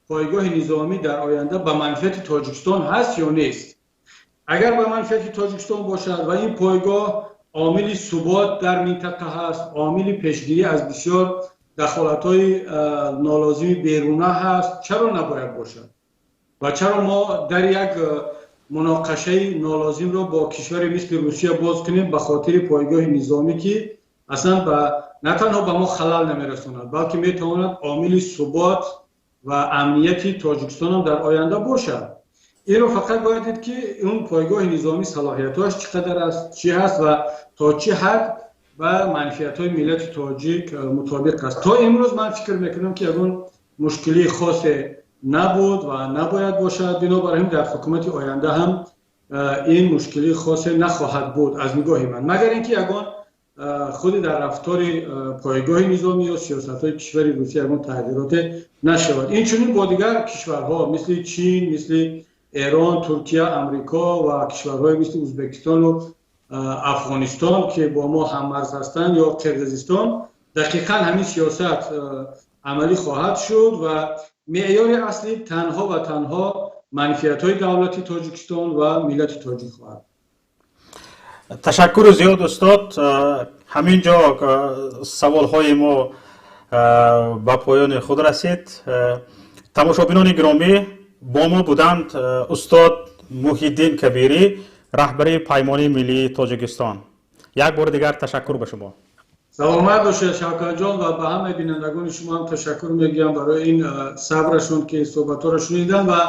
пойгоҳи низомӣ дар оянда ба манфиати Тоҷикистон ҳаст ё нест. Агар ба манфиати Тоҷикистон бошад ва ин пойгоҳ омили субот дар минтақа ҳаст, омили пешгирӣ аз бисёр дахолатҳои нолозими беруна ҳаст, чаро набояд бошад? Ва чаро мо дар як муноқашаи нолозимро бо кишваре мисли Русия боз кунем ба хотири пойгоҳи низомӣ, ки аслан на танҳо ба мо халал намерасонад, балки метавонад омили субот ва амнияти Тоҷикистонам дар оянда бошад? Инро фақат бояд дид, ки он пойгоҳи низомӣ салоҳиятҳояш чӣ қадар аст, чӣ ҳаст ва то чӣ ҳад ба манфиатҳои миллати тоҷик мутобиқ аст. То имрӯз ман фикр мекунам, ки ягон мушкилии хосе набуд ва набояд бошад. Бинобар ин дар ҳукумати оянда ҳам ин мушкилии хосе нахоҳад буд аз нигоҳи ман, магар ин ки ягон худи дар рафтори пойгоҳи низомӣ ё сиёсатҳои кишвари Русия ягон тағйироте нашавад. Инчунин бо дигар кишварҳо мисли Чин, мисли Эрон, Туркия, Амрико ва кишварҳои мисли Ӯзбекистону Афғонистон, ки бо мо ҳаммарз ҳастанд, ё Қирғизистон, дақиқан ҳамин сиёсат амалӣ хоҳад шуд ва меъёри аслӣ танҳо ва танҳо манфиатҳои давлати Тоҷикистон ва миллати тоҷик хоҳад. Ташаккури зиёд, устод. Ҳамин ҷо саволҳои мо ба поёни худ расид. Тамошобинони гиромӣ, бо мо буданд устод Муҳиддин Кабирӣ, раҳбари Паймони миллии Тоҷикистон. Як бори дигар ташаккур ба шумо. Саломат бошед, Шавкатҷон, ва ба ҳамаи бинандагони шумо ҳам ташаккур мегӯям барои ин сабрашон, ки суҳбатҳоро шуниданд. Ва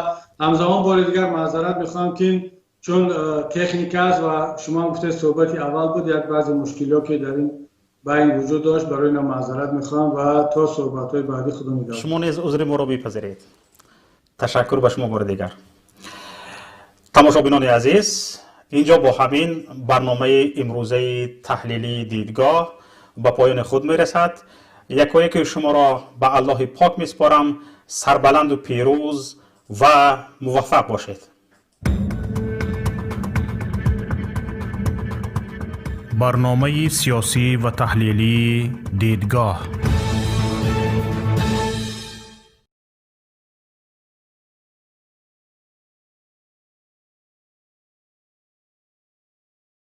ҳамзамон бори дигар маъзарат мехоҳам, ки чун техника аст ва шумо ҳам гуфтед, суҳбати аввал буд, як баъзе мушкилиҳо ки дар ин байн вуҷуд дошт, барои ина маъзарат мехоҳам ва то суҳбатҳои баъдӣ худо нигаҳдор. Шумо низ узри моро бипазиред. Ташаккур ба шумо бори дигар. Тамошобинони азиз, инҷо бо ҳамин барномаи имрӯзаи таҳлилии дидгоҳ ба поёни худ мерасад. Якояки шуморо ба Аллоҳи пок месупорам. Сарбаланду пирӯз ва муваффақ бошед. Барномаи сиёсӣ ва таҳлилии «Дидгоҳ».